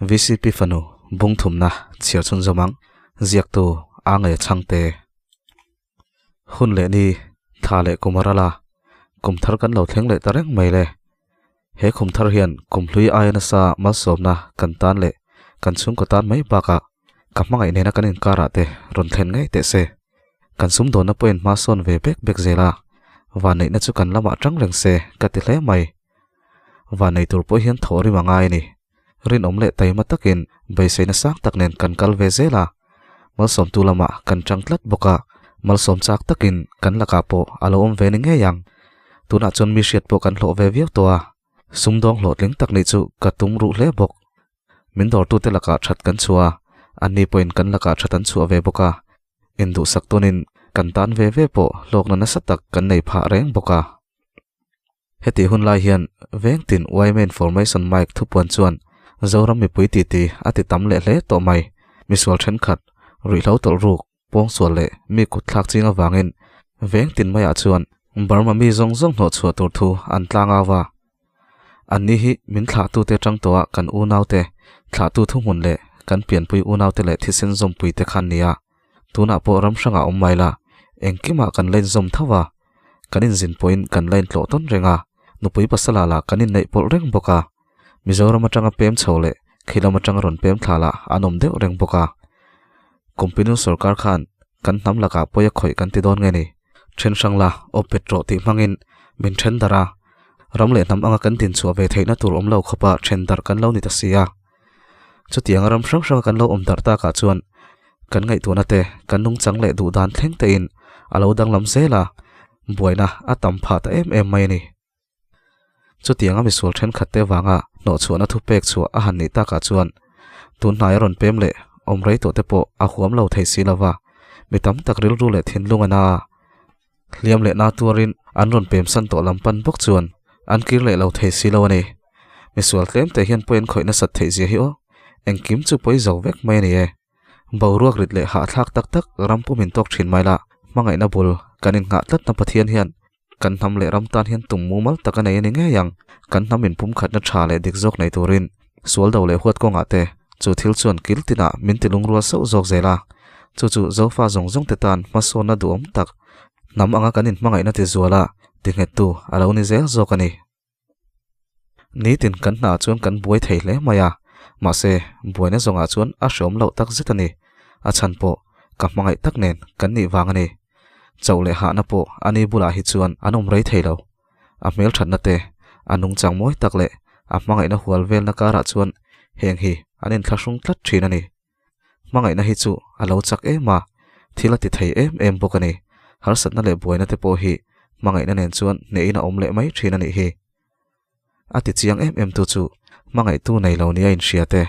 VCP fanu bungthumna chhiar chhunzawm ang ziaktu a ngei chhangte. Hun leh ni, thla leh kum a ral a, kum thar kan lo thleng leh ta reng mai le. He khum thar hian kum hlui aia nasa malsawmna kan tan leh kan chhungkaw tan mai bakah ka hmangaih nena kan inkarah te rawn thlen ngei teh se. Kan sumdawnna pawhin hma sawn ve bek bek zel a, vanneihna chu kan lamah tang reng se ka ti hle mai. Vannei tur pawh hian thawh rim a ngai a ni. Rinawm leh taima takin beiseina sang tak nen kan kal ve zel a, malsawmtu lamah kan tang tlat bawk a, malsawm chak takin kan lakah pawh a lo awm ve ni ngei ang. Tunah chuan mi hriat pawh kan hlawh ve viau tawh a, sumdawng hlawhtling tak nih chu ka tum ruh hle bawk. Min dawrtute lakah that kan chhuah a, anni pawhin kan lakah that an chhuah ve bawk a, induhsak tawnin kan tan ve ve pawh hlawkna nasa tak kan nei phah reng bawk a. Heti hun lai hian vengtin yma Information Mic thupuan chuan Zoram mipui titi a ti tam leh hle tawh mai. Misual thenkhat, ruihhlo tawlh ruk, pawngsual leh mi kut thlak ching avangin vengtin maiah chuan Burma mi zawng zawng hnawhchhuah tur thu an tlang au va. Anni hi min thlahtute tang tawha kan unaute, thlahtu thuhmun leh kan pianpui unaute leh thisen zawmpuite khan nia. Tunah pawh ram hrangah awm mai la, engkimah kan la inzawm tho va. Kan inzin pawhin kan la intlawh tawn reng a, nupui pasala lah kan inneih pawlh reng bawk a. Mizoram atanga pem chho leh khilam atanga rawn pem thla lah an awm deuh reng bawk a. Kumpinu sorkar khan kan hnam lakah pawi a khawih kan ti dawn nge ni? Then hrang la, awp bet rawh tih hmangin min then darh a. Ram leh hnam anga kan dinchhuah ve theihna tur awm lo khawpa then darh kan lo ni ta si a. Chutiang ram hrang hranga kan lo awm darh takah chuan kan ngaihtuahna te, kan nungchang leh duh dan thleng tein a lo danglam zel a, buaina a tam phah ta em em mai a ni. Chutianga misual thenkhat te vanga hnawhchhuahna thupek chhuah a han nih takah chuan tun hnai a rawn pem leh awm rei tawh te pawh a huam lo thei si lova, mi tam tak rilru leh thinlung a na a. Hliam leh na tuarin an rawn pem san tawh lam pan bawk chuan an kir leh lo thei si lo a ni. Misual tlem te hian pawi an khawih nasat theih zia hi aw, engkim chu pawi zo vek mai a ni e. Boruak rit leh hahthlak tak tak ram pum in tawk thin mai la, hmangaihna bul kan innghah tlatna Pathian hian kan hnam leh ram tan hian tum mumal tak a nei a ni ngei ang. Kan hnam inpumkhatna tha leh dik zawk nei turin sual do leh huat kawngah te chu thil chuan kil tinah min ti lungrual sauh zawk zel a. Chu chu Zofa zawng zawng te tan hmasawnna duhawm tak hnam anga kan inhmangaihna ti zuala ti nghettu a lo ni zel zawk a ni. Nitin kan hnaah chuan kan buai thei hle mai a, mahse buaina zawngah chuan a hreawm loh tak zet a ni. A chhan pawh ka hmangaih tak nen kan nih vang a ni. Chauh leh hahna pawh a ni bulah hi chuan an awm rei thei lo. A hmelthatna te, a nungchang mawi tak leh a hmangaihna hual velna karah chuan heng hi an inthlahrung tlat thin a ni. Hmangaihna hi chu a lo chak em a, thil a ti thei em em bawk a ni. Harsatna leh buaina te pawh hi hmangaihna nen chuan hnehin a awm leh mai thin a nih hi. A ti chiang em em tu chu hmangaihtu nei lo nia inhria te,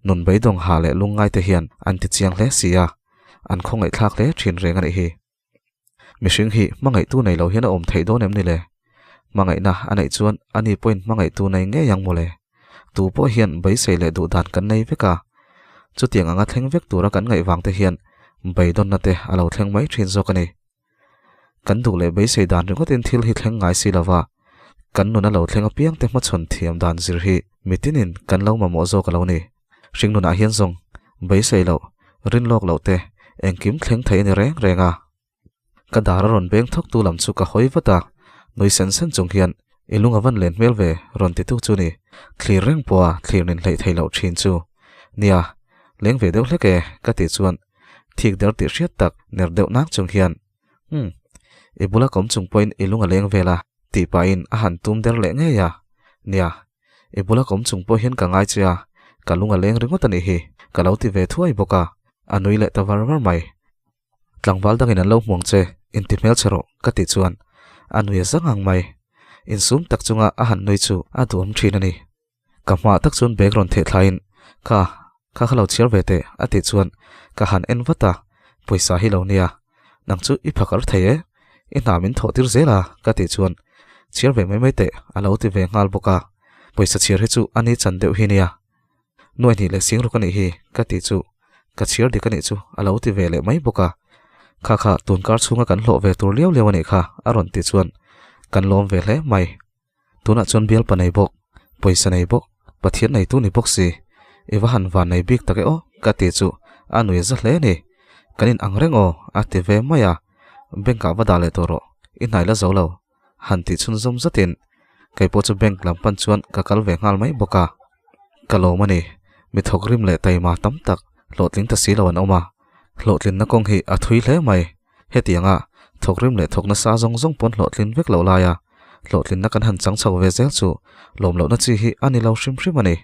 nun beidawng ha leh lungngai te hian an ti chiang hle si a, an khawngaihthlak hle thin reng a nih hi. Mihring hi hmangaihtu nei lo hian a awm theih dawn em ni le? Hmangaihna a neih chuan ani pawhin hmangaihtu nei ngei ang mawle. Tu pawh hian beisei leh duh dan kan nei vek a. Chutiang anga thleng vek tura kan ngaih vang te hian beidawnna te a lo thleng mai thin zawk a ni. Kan duh leh beisei dan ringawtin thil hi thleng ngai si lova, kan nun a lo thleng apiang te hmachhawn thiam dan zir hi mitinin kan lo mamawh zawk a lo ni. Hring nunah hian zawng beisei loh, rin lawk loh te engkim thleng thei a ni reng reng a. Ka dar a rawn beng thawk tu lam chu ka hawi vat a, nui sen sen chung hian i lung a van len hmel ve rawn ti tu chu ni, thlir reng pawha thlir nin hleih thei loh thin chu. Nia, leng ve deuh hlek e ka tih chuan thik der tih hriat tak ner deuh nak chung hian Umm, i bula kawm chung pawhin i lung a leng vel a tih pahin a han tum der leh ngei a. Nia, I bula kawm chung pawh hian ka ngai che a, ka lung a leng ringawt a nih hi, ka lo ti ve thuai bawk a, a nui leh ta var var mai. Tlangval dangin an lo hmuang che, inti hmel che rawh, ka tih chuan a nui a zang ang mai. Insum tak chunga a han nui chu a duhawm thin a ni. Ka hmaah tak chuan bag rawn theh thlaiin, Kha, kha kha lo chhiar ve teh, a tih chuan ka han en vat a, pawisa hi lo nia, nang chu i phakar thei e, i hna min thawh tir zel a, ka tih chuan chhiar ve mai mai teh, a lo ti ve nghal bawk a. Pawisa chhiar hi chu a ni chan deuh hi nia. Nuai hnih leh sing ruk a nih hi ka tih chu ka chhiar dik a nih chu a lo ti ve leh mai bawk a. Kha kha tun kar chhunga kan hlawh ve tur liau liau a nih kha a rawn ti chuan kan lawm ve hle mai. Tunah chuan bialpa nei bawk, pawisa nei bawk, Pathian neitu ni bawk si, i va han van nei bik tak e aw ka ti chu a nui za hle a ni. Kan in ang reng aw a ti ve mai a, bank ah va dah leh tawh rawh, i hnai la zo lo han tih chhunzawm zatin kei pawh chu bank lam pan chuan ka kal ve nghal mai bawk a. Ka lawm a ni, mi thawk rim leh taima tam tak hlawhtling ta si lo an awm a, hlawhtlinna kawng hi a thui hle mai. Hetianga thawk rim leh thawk nasa zawng zawng pawn hlawhtlin vek loh laia hlawhtlinna kan han chang chho ve zel chu lawm lohna chi hi a ni lo hrim hrim a ni.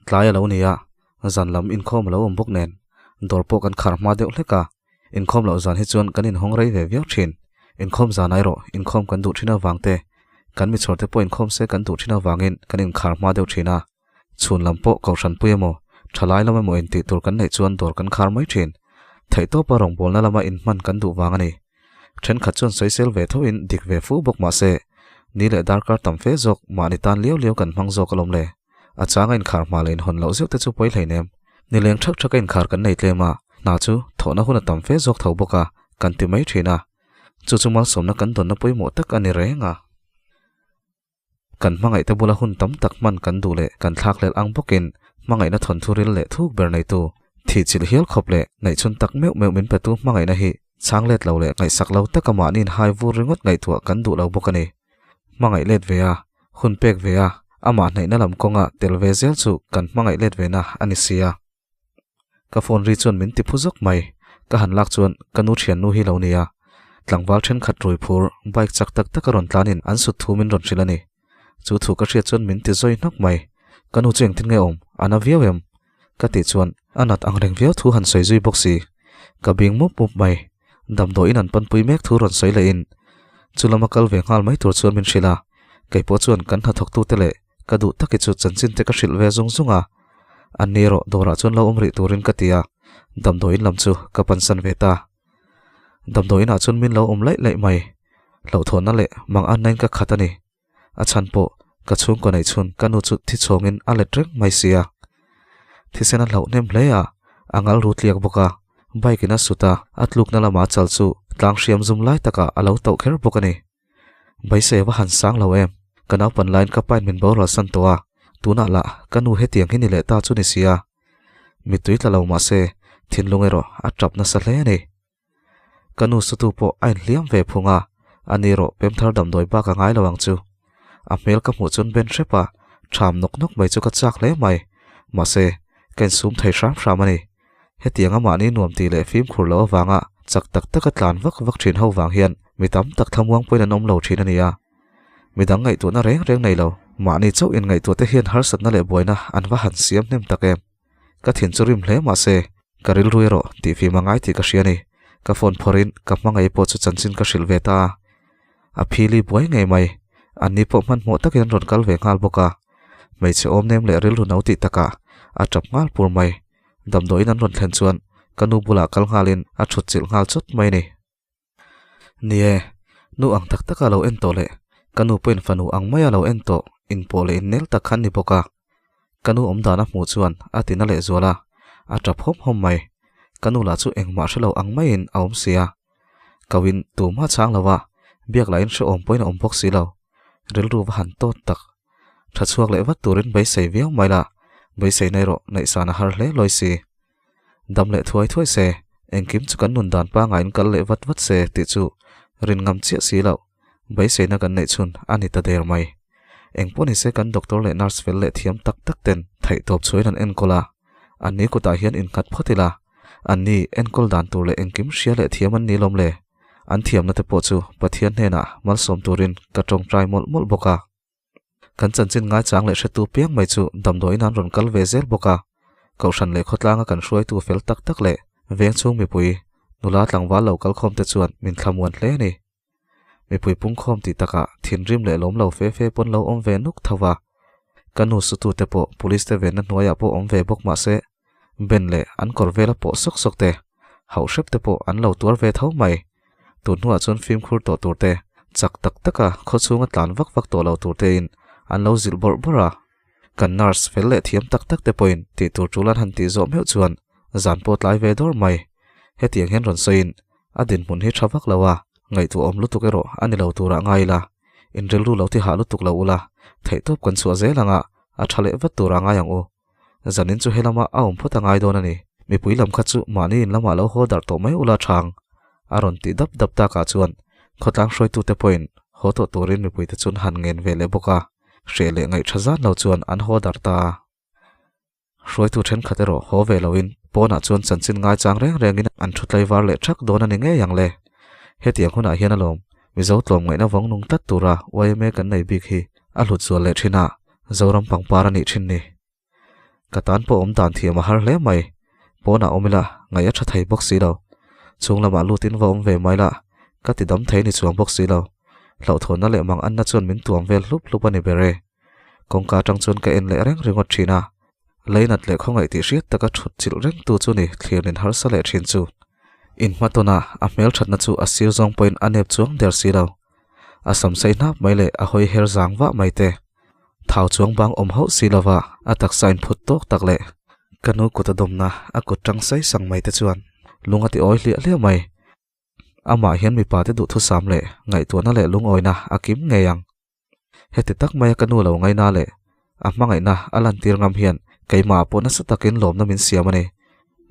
Tlai a lo ni a, zan lam inkhawm a lo awm bawk nen dawr pawh kan khar hma deuh hlek a, inkhawm loh zan hi chuan kan inhawng rei ve viau thin. Inkhawm zan ai rawh inkhawm kan duh thin avang te, kan michhawr te pawh inkhawm se kan duh thin avangin kan inkhar hma deuh thin a. Chhun lam pawh kohhran pui emaw, thalai lam emaw intih tur kan neih chuan dawr kan khar mai thin. Theihtawpa rawngbawlna lama inhman kan duh vang a ni. Thenkhat chuan sawisel ve thoin dik ve fu bawk mah se, ni leh darkar tam fe zawk mahni tan liau liau kan hmang zawk alawm le. A changa inkhar hma leh inhawn loh zeuh te chu pawi hleinem. Nileng thak thaka inkhar kan nei tlem a, hna chu thawhna hun a tam fe zawk tho bawk a, kan ti mai thin a. Chu chu malsawmna kan dawnna pawimawh tak a ni reng a. Kan hmangaihte bula hun tam tak hman kan duh leh kan thlakhlelh ang bawkin hmangaihna thawnthu ril leh thuk ber neitu, thih chilh hial khawp leh ngaihchhun tak meuh meuh min petu hmangaihna hi chhang let lo leh ngaihsak lo taka mahniin hai vur ringawt ngaihtuah kan duh lo bawk a ni. Hmangaih let ve a, hun pek ve a, amah hnaihna lam kawnga tel ve zel chu kan hmangaih let ve na a ni si a. Ka phone ri chuan min ti phu zawk mai. Ka han lak chuan ka nu thiannu hi lo nia. Tlangval thenkhat rui phur bike chak tak tak a rawn tlanin an sut thu min rawn hrilh a ni. Chu thu ka hriat chuan min ti zawi hnawk mai. Ka nu chu engtin nge awm? A na viau em? Ka tih chuan a nat ang reng viau thu han sawi zui bawk si. Ka bing mup mup mai. Damdawiin an panpui mek thu rawn sawi lehin chu lama kal ve nghal mai tur chuan min hrilh a. Kei pawh chuan kan hnathawktute leh Ka duh taki chu chanchin te ka hrilh ve zung zung a, an ni erawh dawrah chuan lo awm rih turin ka ti a, damdawiin lam chu ka pansan ve ta. Damdawiinah chuan min lo awm laih laih mai, hlauhthawnna leh mang annain ka khat a ni. A chhan pawh ka chhungkaw neih chhun ka nu chu thi chhawngin a let reng mai si a. Thisen a hlauh hnem hle a, a ngal ru tliak bawk a, bike in a sut a, a tlukna lama chal chu tlang hriam zum lai takah a lo tauh kher bawk a ni. Beisei va han sang lo em? Ka naupan laiin ka pain min boral san tawh a, tunah lah ka nu hetiang hi ni leh ta chu ni sia. Mittui tla lo mah se thinlung erawh a tap nasa hle a ni. Ka nu sutu pawh a inhliam ve phung a, ani erawh pemthar damdawi bak a ngai lo ang chu. A hmel ka hmuh chuan ben hrep a, ṭham nawk nawk mai chu ka chak hle mai. Mahse, ka insum thei hram hram a ni. Hetianga mahni nuam tih leh fimkhur loh avanga chak tak taka tlan vak vak thin ho vang hian mi tam tak thlamuang pawhin an awm lo thin a ni a. Midang ngaihtuahna reng reng nei lo, mahni chauh inngaihtuah te hian harsatna leh buaina an va han siam hnem tak em. Ka thin chu rim hle mah se, ka rilru erawh tihfim a ngai tih ka hria a ni. Ka phone phawrhin ka hmangaih pawh chu chanchin ka hrilh ve ta a. A phili buai ngei mai. Anni pawh hmanhmawh takin an rawn kal ve nghal bawk a. Hmeichhe awm nem leh rilru no tih takah a tap nghal pur mai. Damdawiin an rawn thlen chuan ka nu bulah kal nghalin a thut chilh nghal chawt mai a ni. Ni e, nu ang tak taka lo en tawh leh ka nu pawhin fanu ang maia lo en tawh inpawh leh innel tak khan ni bawk a. Ka nu awmdan a hmuh chuan a ti na lehzual a, a tap hawm hawm mai. Ka nu lah chu engmah hre lo ang maiin a awm si a. Kauin tumah chang lo a, biak lahin hrehawm pawhin a awm bawk si lo. Rilru va han tawt tak. Tha chhuak leh vat turin beisei viau mai la, beisei na erawh ngaihsan a har hle lawi si. Dam leh thuai thuai se, engkim chu kan nun dan pangaiin kal leh vat vat se tih chu rin ngam chiah si loh, beiseina kan neih chhun a ni ta der mai. Engpawh ni se kan doctor leh nurse fel leh thiam tak tak ten theihtawp chhuain an enkawl a, anni kutah hian innghat phawt ila, anni enkawl dan tur leh engkim hria leh thiam an ni lawm le? An thiamna te pawh chu Pathian hnenah malsawm turin ka tawngtai mawlh mawlh bawk a. Kan chanchin ngaichang leh hretu piang mai chu damdawiin an rawn kal ve zel bawk a. Kohhran leh khawtlanga kan hruaitu fel tak tak leh veng chhung mipui, nula tlangval lo kalkhawm te chuan min thlamuan hle a ni. Mipui pungkhawm tih takah thinrim leh lawm lo fe fe pawn lo awm ve nuk tho va. Ka nu sutute pawh police te venna hnuaiah pawh awm ve bawk mah se, Ben leh an kawr vela pawh sawk sawk te, hauh hrep te pawh an lo tuar ve tho mai. Tun hnuah chuan fimkhur tawh tur te, chak tak taka khaw chhunga tlan vak vak tawh lo tur tein an lo zilh bawrh bawrh a. Kan nurse fel leh thiam tak tak te pawhin tih tur tul an han tih zawh meuh chuan zan pawh tlai ve dawr mai. Hetiang hian rawn sawiin a dinhmun hi tha vak lo a, ngaihtuah awm lutuk erawh a ni lo turah ngai ila, in rilru lo ti hah lutuk lo ula, theihtawp kan chhuah zel anga a tha leh vat turah ngai ang u. Zanin chu helama a awm phawt a ngai dawn a ni. Mipui lam kha chu mahni in lamah lo haw darh tawh mai ula chhang a rawn tih dap dap takah chuan khawtlang hruaitute pawhin haw tawh turin mipuite chuan han ngen ve leh bawk a, hreh leh ngaih tha zan lo chuan an haw darh ta a. Hruaitu thenkhat erawh haw ve loin pawnah chuan chanchin ngaichang reng rengin an thu tlaivar leh thak dawn a ni ngei ang le. Hetiang hunah hian alawm Mizo tlawmngaihna vawng nung tlat tura yma kan nei bik hi a hlut zual leh thin a. Zoram pangpar a nih thin ni. Ka tan pawh awm dan thiam a har hle mai. Pawnah awm ila ngaih a tha thei bawk si lo. Chhung lamah lutin va awm ve mai la, ka ti dam thei ni chuang bawk si lo. Hlauhthawnna leh mang anna chuan min tuam vel hlup hlup a ni ber e. Kawngka atang chuan ka en leh reng ringawt thin a. Leinat leh khawngaih tih hriat taka thut chilh reng tu chu ni thlir nin harsa leh thin chu. Inhmatawna a hmelthatna chu a sir zawng pawhin a nep chuang der si lo. A sam sei hnap mai leh a hawi her zang vah mai te. Thau chuang bang awm hauh si lova a taksa inphut tawk tak leh ka nu kut a dawmna a kut tang sei sang mai te chuan lung a ti awi hliah hliah mai. Amah hian mipa te duhthusam leh ngaihtuahna leh lungawina a kim ngei ang. Heti tak maia ka nu lo ngaina leh a hmangaihna a lantir ngam hian keimah pawh nasa takin lawmna min siam a ni.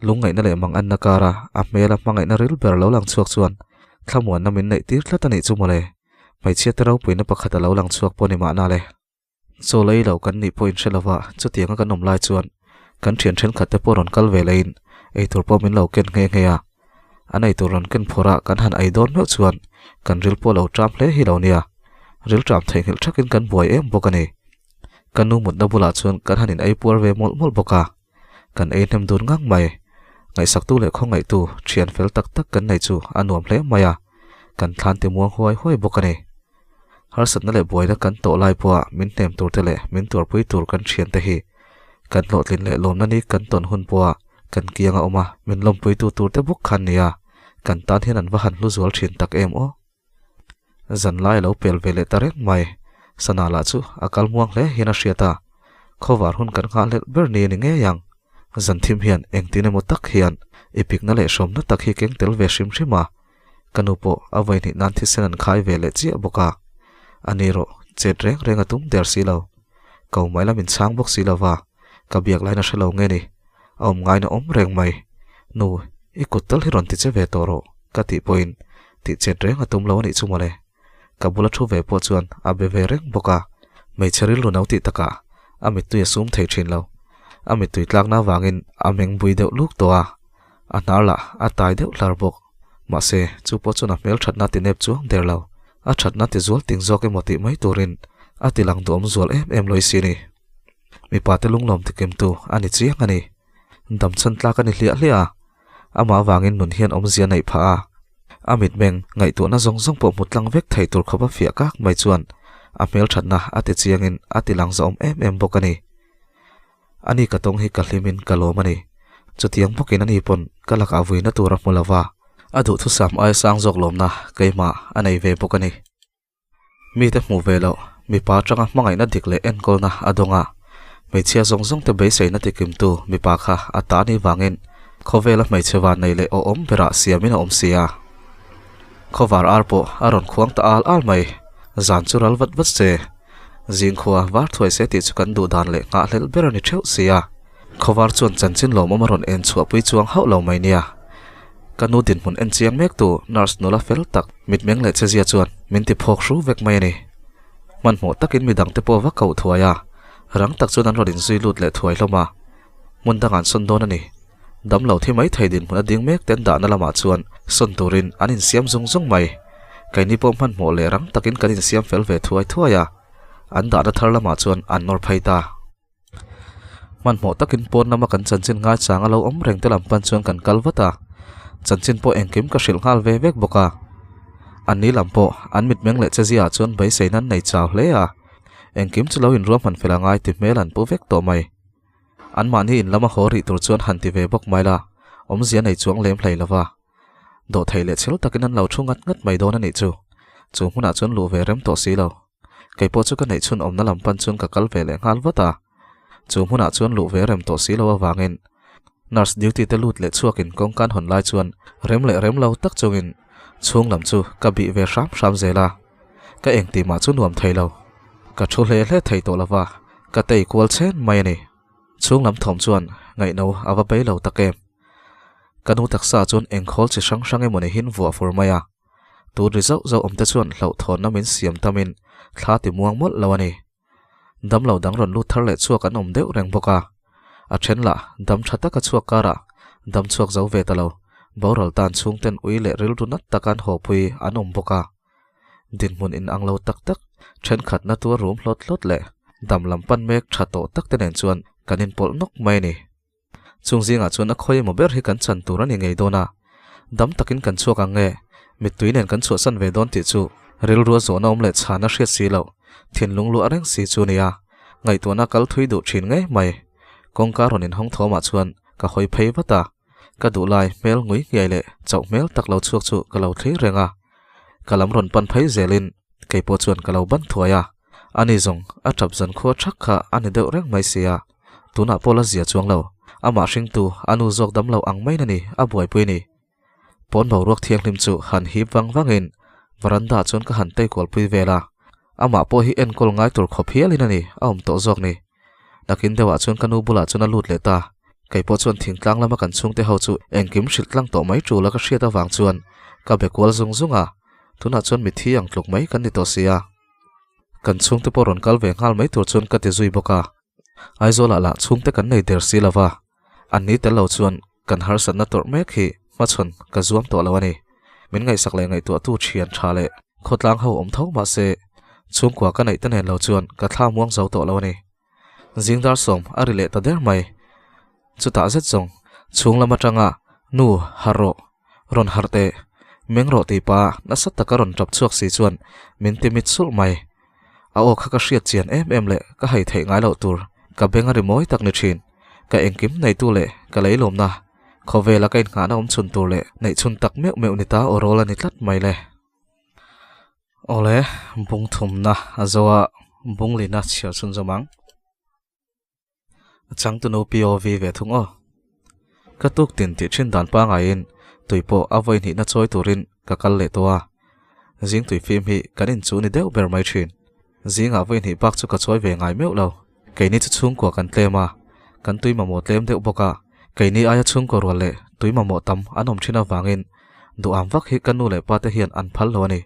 Lungngaihna leh manganna kara a hmela hmangaihna ril ber lo lang chhuak chuan thlamuanna min neih tir tlat a nih chu mawle. Hmeichhia te ropuina pakhat a lo lang chhuak pawh ni mahna le. Chaw lei lo kan nih pawh inhre lova chutianga kan awm lai chuan kan thian thenkhat te pawh rawn kal ve leiin eitur pawh min lo ken nghe nghe a. An eitur rawn ken phawrh a kan han ei dawn meuh chuan kan ril pawh lo ṭam hle hi lo nia. Ril ṭam theihnghilh thakin kan buai em bawk a ni. Ka nu mutna bulah chuan kan han in ei puar ve mawlh mawlh bawk a. Kan ei hnem dun ngang mai. Ngaihsaktu leh khawngaihtu thian fel tak tak kan nei chu a nuam hle mai a, kan thlan ti muang huai huai bawk a ni. Harsatna leh buaina kan tawh lai pawha min hnem tur te leh min tuarpui tur kan thian te hi kan hlawhtlin leh lawmna ni kan tawn hun pawha kan kiang a awm a, min lawmpuitu tur te bawk khan nia, kan tan hian an va han hlu zual thin tak em aw. Zanlai a lo pel ve leh ta reng mai. Sana lah chu a kal muang hle hian a hriat a, khawvar hun kan nghahhlelh ber ni a ni ngei ang. Zanthim hian engtin emaw tak hian i pikna leh hrawmna tak hi keng tel ve hrim hrim a, ka nu pawh a vaihnih nan thisen an khai ve leh chiah bawk a. A ni rawh, chet reng reng a tum der si lo. Ko mai la min chhang bawk si lo va, ka biak lain a hre lo nge ni. A awm ngaina awm reng mai. Nu, i kut tal hi rawn ti che ve tawh rawh, ka tih pawhin tih chet reng a tum lo a nih chu mawle. Ka bula thu ve pawh chuan a be ve reng bawk a, hmeichhe rilru no tih takah a mittui a sum thei thin lo. A mittui tlakna avangin a meng bui deuh luk tawh a, a hnar lah a tai deuh hlar bawk. Mahse, chu pawh chuan a hmel thatna ti nep chuang der lo. A thatna ti zual ting zawk emaw tih mai turin a ti lang duhawm zual em em lawih si ni. Mipa te lunglawm tikimtu a ni chiang a ni. Damchhan tlak a ni hliah hliah a, Amah avangin nun hian awmzia neih phah a, a mitmeng ngaihtuahna zawng zawng pawh hmu tlang vek thei tur khawpa fiah kak mai chuan a hmelthatna a ti chiangin a ti lang zahawm em em bawk a ni. Ani ka tawng hi ka hlimin ka lawm a ni. Chutiang bawkin ani pawn ka lakah vuina tur a hmu lo va, a duhthusam aia sang zawk lawmna keimah a nei ve bawk a ni. Mite hmuh ve loh, mipa atanga hmangaihna dik leh enkawlna a dawng a. Hmeichhia zawng zawng te beiseina tikimtu mipa kha a ta ni vangin khawvela hmeichhe van nei leh awhawm berah siamin a awm si a. Khawvar ar pawh a rawn khuang ta al al mai. Zan chu ral vat vat se. Zingkhua var thuai se tih chu kan duh dan leh nghahhlelh ber a ni theuh si a. Khawvar chuan chanchin lawmawm a rawn en chhuahpui chuang hauh lo mai nia. Ka nu dinhmun en chiang mek tu nurse nula fel tak mitmeng leh chezia chuan min ti phawk hru vek mai a ni. Hmanhmawh takin midang te pawh va koh thuai a, rang tak chuan an rawn inzui lut leh thuai hlawm a. Hmun dangah an sawn dawn a ni. Damlo thi mai thei dinhmun a ding mek ten dahna lamah chuan sawn turin an insiam zung zung mai. Keini pawh hmanhmawh leh rang takin kan insiam fel ve thuai thuai a, an dahna thar lamah chuan an nawr phei ta. Hmanhmawh takin pawn lama kan chanchin ngaichang a lo awm reng te lam pan chuan kan kal vat a, chanchin pawh engkim ka hrilh nghal ve vek bawk a. An ni lam pawh an mitmeng leh chezia ah chuan beiseina an nei chau hle a, engkim chu lo inruahman fel a ngai ti hmel an pu vek tawh mai. Anmahni in lama haw rih tur chuan han ti ve bawk mai la, awmzia nei chuang lem hlei lova. Dawhthei leh chhel takin an lo thu ngat ngat mai dawn a nih chu. Chu hmunah chuan luh ve rem tawh si lo. Kei pawh chu ka neih chhun awmna lam pan chuan ka kal ve leh nghal vat a. Chu hmunah chuan luh ve rem tawh si lo avangin nurse duty te lut leh chhuakin kawngka an hawn lai chuan rem leh rem lo tak chungin chhung lam chu ka bih ve hram hram zel a. Ka engti mah chu nuam thei lo. Ka thu hle hle thei tawh lova, ka tei kual chen mai a ni. Chhung lam thawm chuan ngaihno a va bei lo tak em. Ka nu taksa chuan engkhawl chi hrang hrang emaw ni hin vuah fur mai a. Tun ri zauh zauh awm te chuan hlauhthawnna min siam tamin thla ti muang mawlh lo a ni. Damlo dang rawn lut thar leh chhuak an awm deuh reng bawk a. A then lah dam tha taka chhuak karah dam chhuak zo ve ta lo, boral tan chhungten ui leh rilru nat taka an hawpui an awm bawk a. Dinhmun in ang lo tak tak, thenkhatna tuar rum hlawt hlawt leh dam lam pan mek tha tawh tak te nen chuan kan inpawlh nawk mai a ni. Chung zingah chuan a khawi emaw ber hi kan chan tur a ni ngei dawn a, dam takin kan chhuak ang nge, mittui nen kan chhuahsan ve dawn tih chu rilrua zawhna awm leh chhana hriat si loh, thinlung luah reng si chu a ni a, ngaihtuahna kal thui duh thin ngei mai. Kawngka rawn inhawng thawmah chuan ka hawi phei vat a, ka duh lai hmel ngui nghiai leh chauh hmel tak lo chhuak chu ka lo thlir reng a, ka lam rawn pan phei zelin kei pawh chuan ka lo ban thuai a, ani zawng a tap zan khua thak kha a ni deuh reng mai sia. Tunah pawh la zia chuang lo, amah hringtu a nu zawk dam lo ang maiin a ni a buaipui ni. Pawn boruak thianghlim chu han hip vang vangin veranda chuan ka han tei kualpui vel a, amah pawh hi enkawl ngai tur khawp hialin a ni a awm tawh zawk ni. Nakin deuhah chuan ka nu bulah chuan a lut leh ta, kei pawh chuan thingtlang lama kan chhungte ho chu engkim hrilh tlang tawh mai tul a ka hriat avang chuan ka be kual zung zung a, tunah chuan mithi ang tluk mai kan ni tawh si a. Kan chhungte pawh rawn kal ve nghal mai tur chuan ka ti zui bawk a. Aizawlah lah chhungte kan nei der si lova, an ni tel lo chuan kan harsatna tawrh mek hi hmachhawn ka zuam tawh lo a ni. Min ngaihsak leh ngaihtuahtu thian tha leh khawtlang ho awm tho mah se, chhungkua ka neih te nen lo chuan ka thla muang zo tawh lo a ni. Zingdar sawm a ri leh ta der mai. Chutah zet zawng chhung lam atanga nu harh rawh, rawn harh teh, meng rawh tih pa nasa taka rawn tap chhuak si chuan min ti mit sulh mai. A aw kha ka hriat chian em em leh ka hai theih ngai loh tur ka beng a ri mawi tak ni thin. Ka engkim neitu leh ka leilawmna, khawvela ka innghahna awm chhun tur leh neih chhun tak meuh meuh ni ta aw rawl a ni tlat mai le. Awle, bung thumna a zo a, bung lina chhiar chhunzawm ang. A changtunu POV ve thung aw. Ka tuk tin tih thin dan pangaiin tui pawh a vawi hnihna chawi turin ka kal leh tawh a. Zing tui fim hi kan inchu ni deuh ber mai thin. Zingah vawi hnih bak chu ka chawi ve ngai meuh lo. Keini chu chhungkua kan tlem a, kan tui mamawh tlem deuh bawk a. Keini aia chhungkua rual leh tui mamawh tam an awm thin avangin duham vak hi ka nu leh pa te hian an phal lo a ni.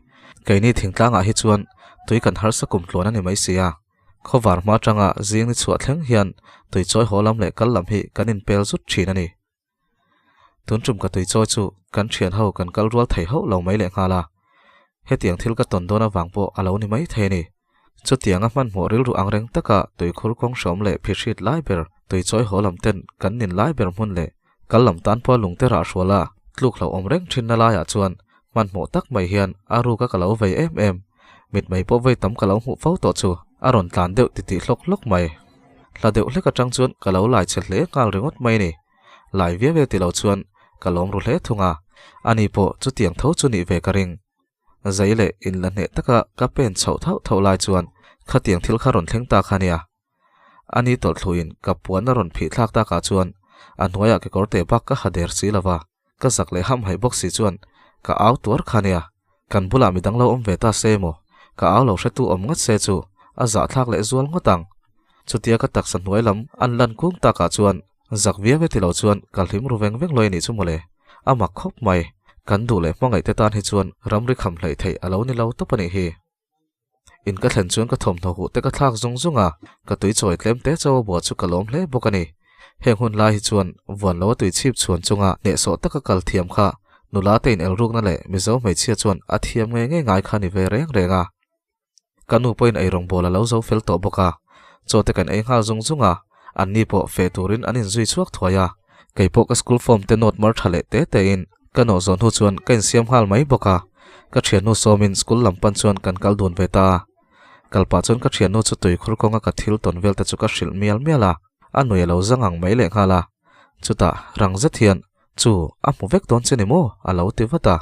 Keini thingtlangah hi chuan tui kan harsa kum tluan a ni mai si a. Khawvar hma atanga zing ni chhuah thleng hian tuichawi haw lam leh kal lam hi kan inpel zut thin a ni. Tun tum ka tuichawi chu kan thian ho kan kal rual thei hauh lo mai leh nghal a. Hetiang thil ka tawn dawn avang pawh a lo ni mai thei a ni. Chutianga hmanhmawh rilru ang reng taka tuikhur kawng hrawm leh phihrit lai ber tuichawi haw lam ten kan nin lai ber hmun leh kal lam tan pawh lungte rah hrual a tluk hlauhawm reng thinna laiah chuan hmanhmawh tak mai hian a ruka ka lo vei em em. Mitmei pawh vei tam ka lo hmuh fo tawh chu a rawn tlan deuh titih hlawk hlawk mai. Hla deuh hlek atang chuan ka lo lai che hle nghal ringawt mai a ni. Lai viau e ti lo chuan ka lawm ru hle thung a, ani pawh chutiang tho chu nih ve ka ring. Zai leh inla hneh taka ka pen chhoh thauh thauh lai chuan khatiang thil kha rawn thleng ta kha nia. Ani tawlhthluin ka puan a rawn phih thlak takah chuan a hnuaiah kekawr teh bak ka ha der si lova, ka zak leh hamhaih bawk si chuan ka au tuar kha nia. Kan bulah midang lo awm ve ta se maw? Ka au lo hretu awm ngawt se chu a zahthlak leh zual ngawt ang. Chutia ka taksa hnuai lam an lan kung takah chuan zak viau e ti lo chuan ka hlim ru veng veng lawih a nih chu mawle. A mak khawp mai. Kan duh leh hmangaih te tan hi chuan ramri kham hleih theih a lo ni lo tawp a nih hi. In ka thlen chuan ka thawmhnaw huh te ka thlak zung zung a, ka tui chawi tlem te chauh a buah chu ka lawm hle bawk a ni. Heng hun lai hi chuan vuan lo a tui chhip chhuan chunga hnehsawh taka kal thiam kha nula te in elrukna leh Mizo hmeichhia chuan a thiam ngei ngei ngai kha ni ve reng reng a. Ka nu pawhin eirawngbawl a lo zo fel tawh bawk a, chaw te kan ei nghal zung zung a, anni pawh feh turin an inzui chhuak thuai a. Kei pawh ka school form te note mar tha leh te te in ka nawh zawh hnu chuan ka insiam nghal mai bawk a, ka thiannu sawmin school lam pan chuan kan kal dun ve ta a. Kal pah chuan ka thiannu chu tuikhur kawnga ka thil tawn vel te chu ka hrilh mial mial a, a nui a lo zang ang mai leh nghal a. Chutah rang zet hian, Chu, a hmu vek dawn che ni maw? a lo ti vat a.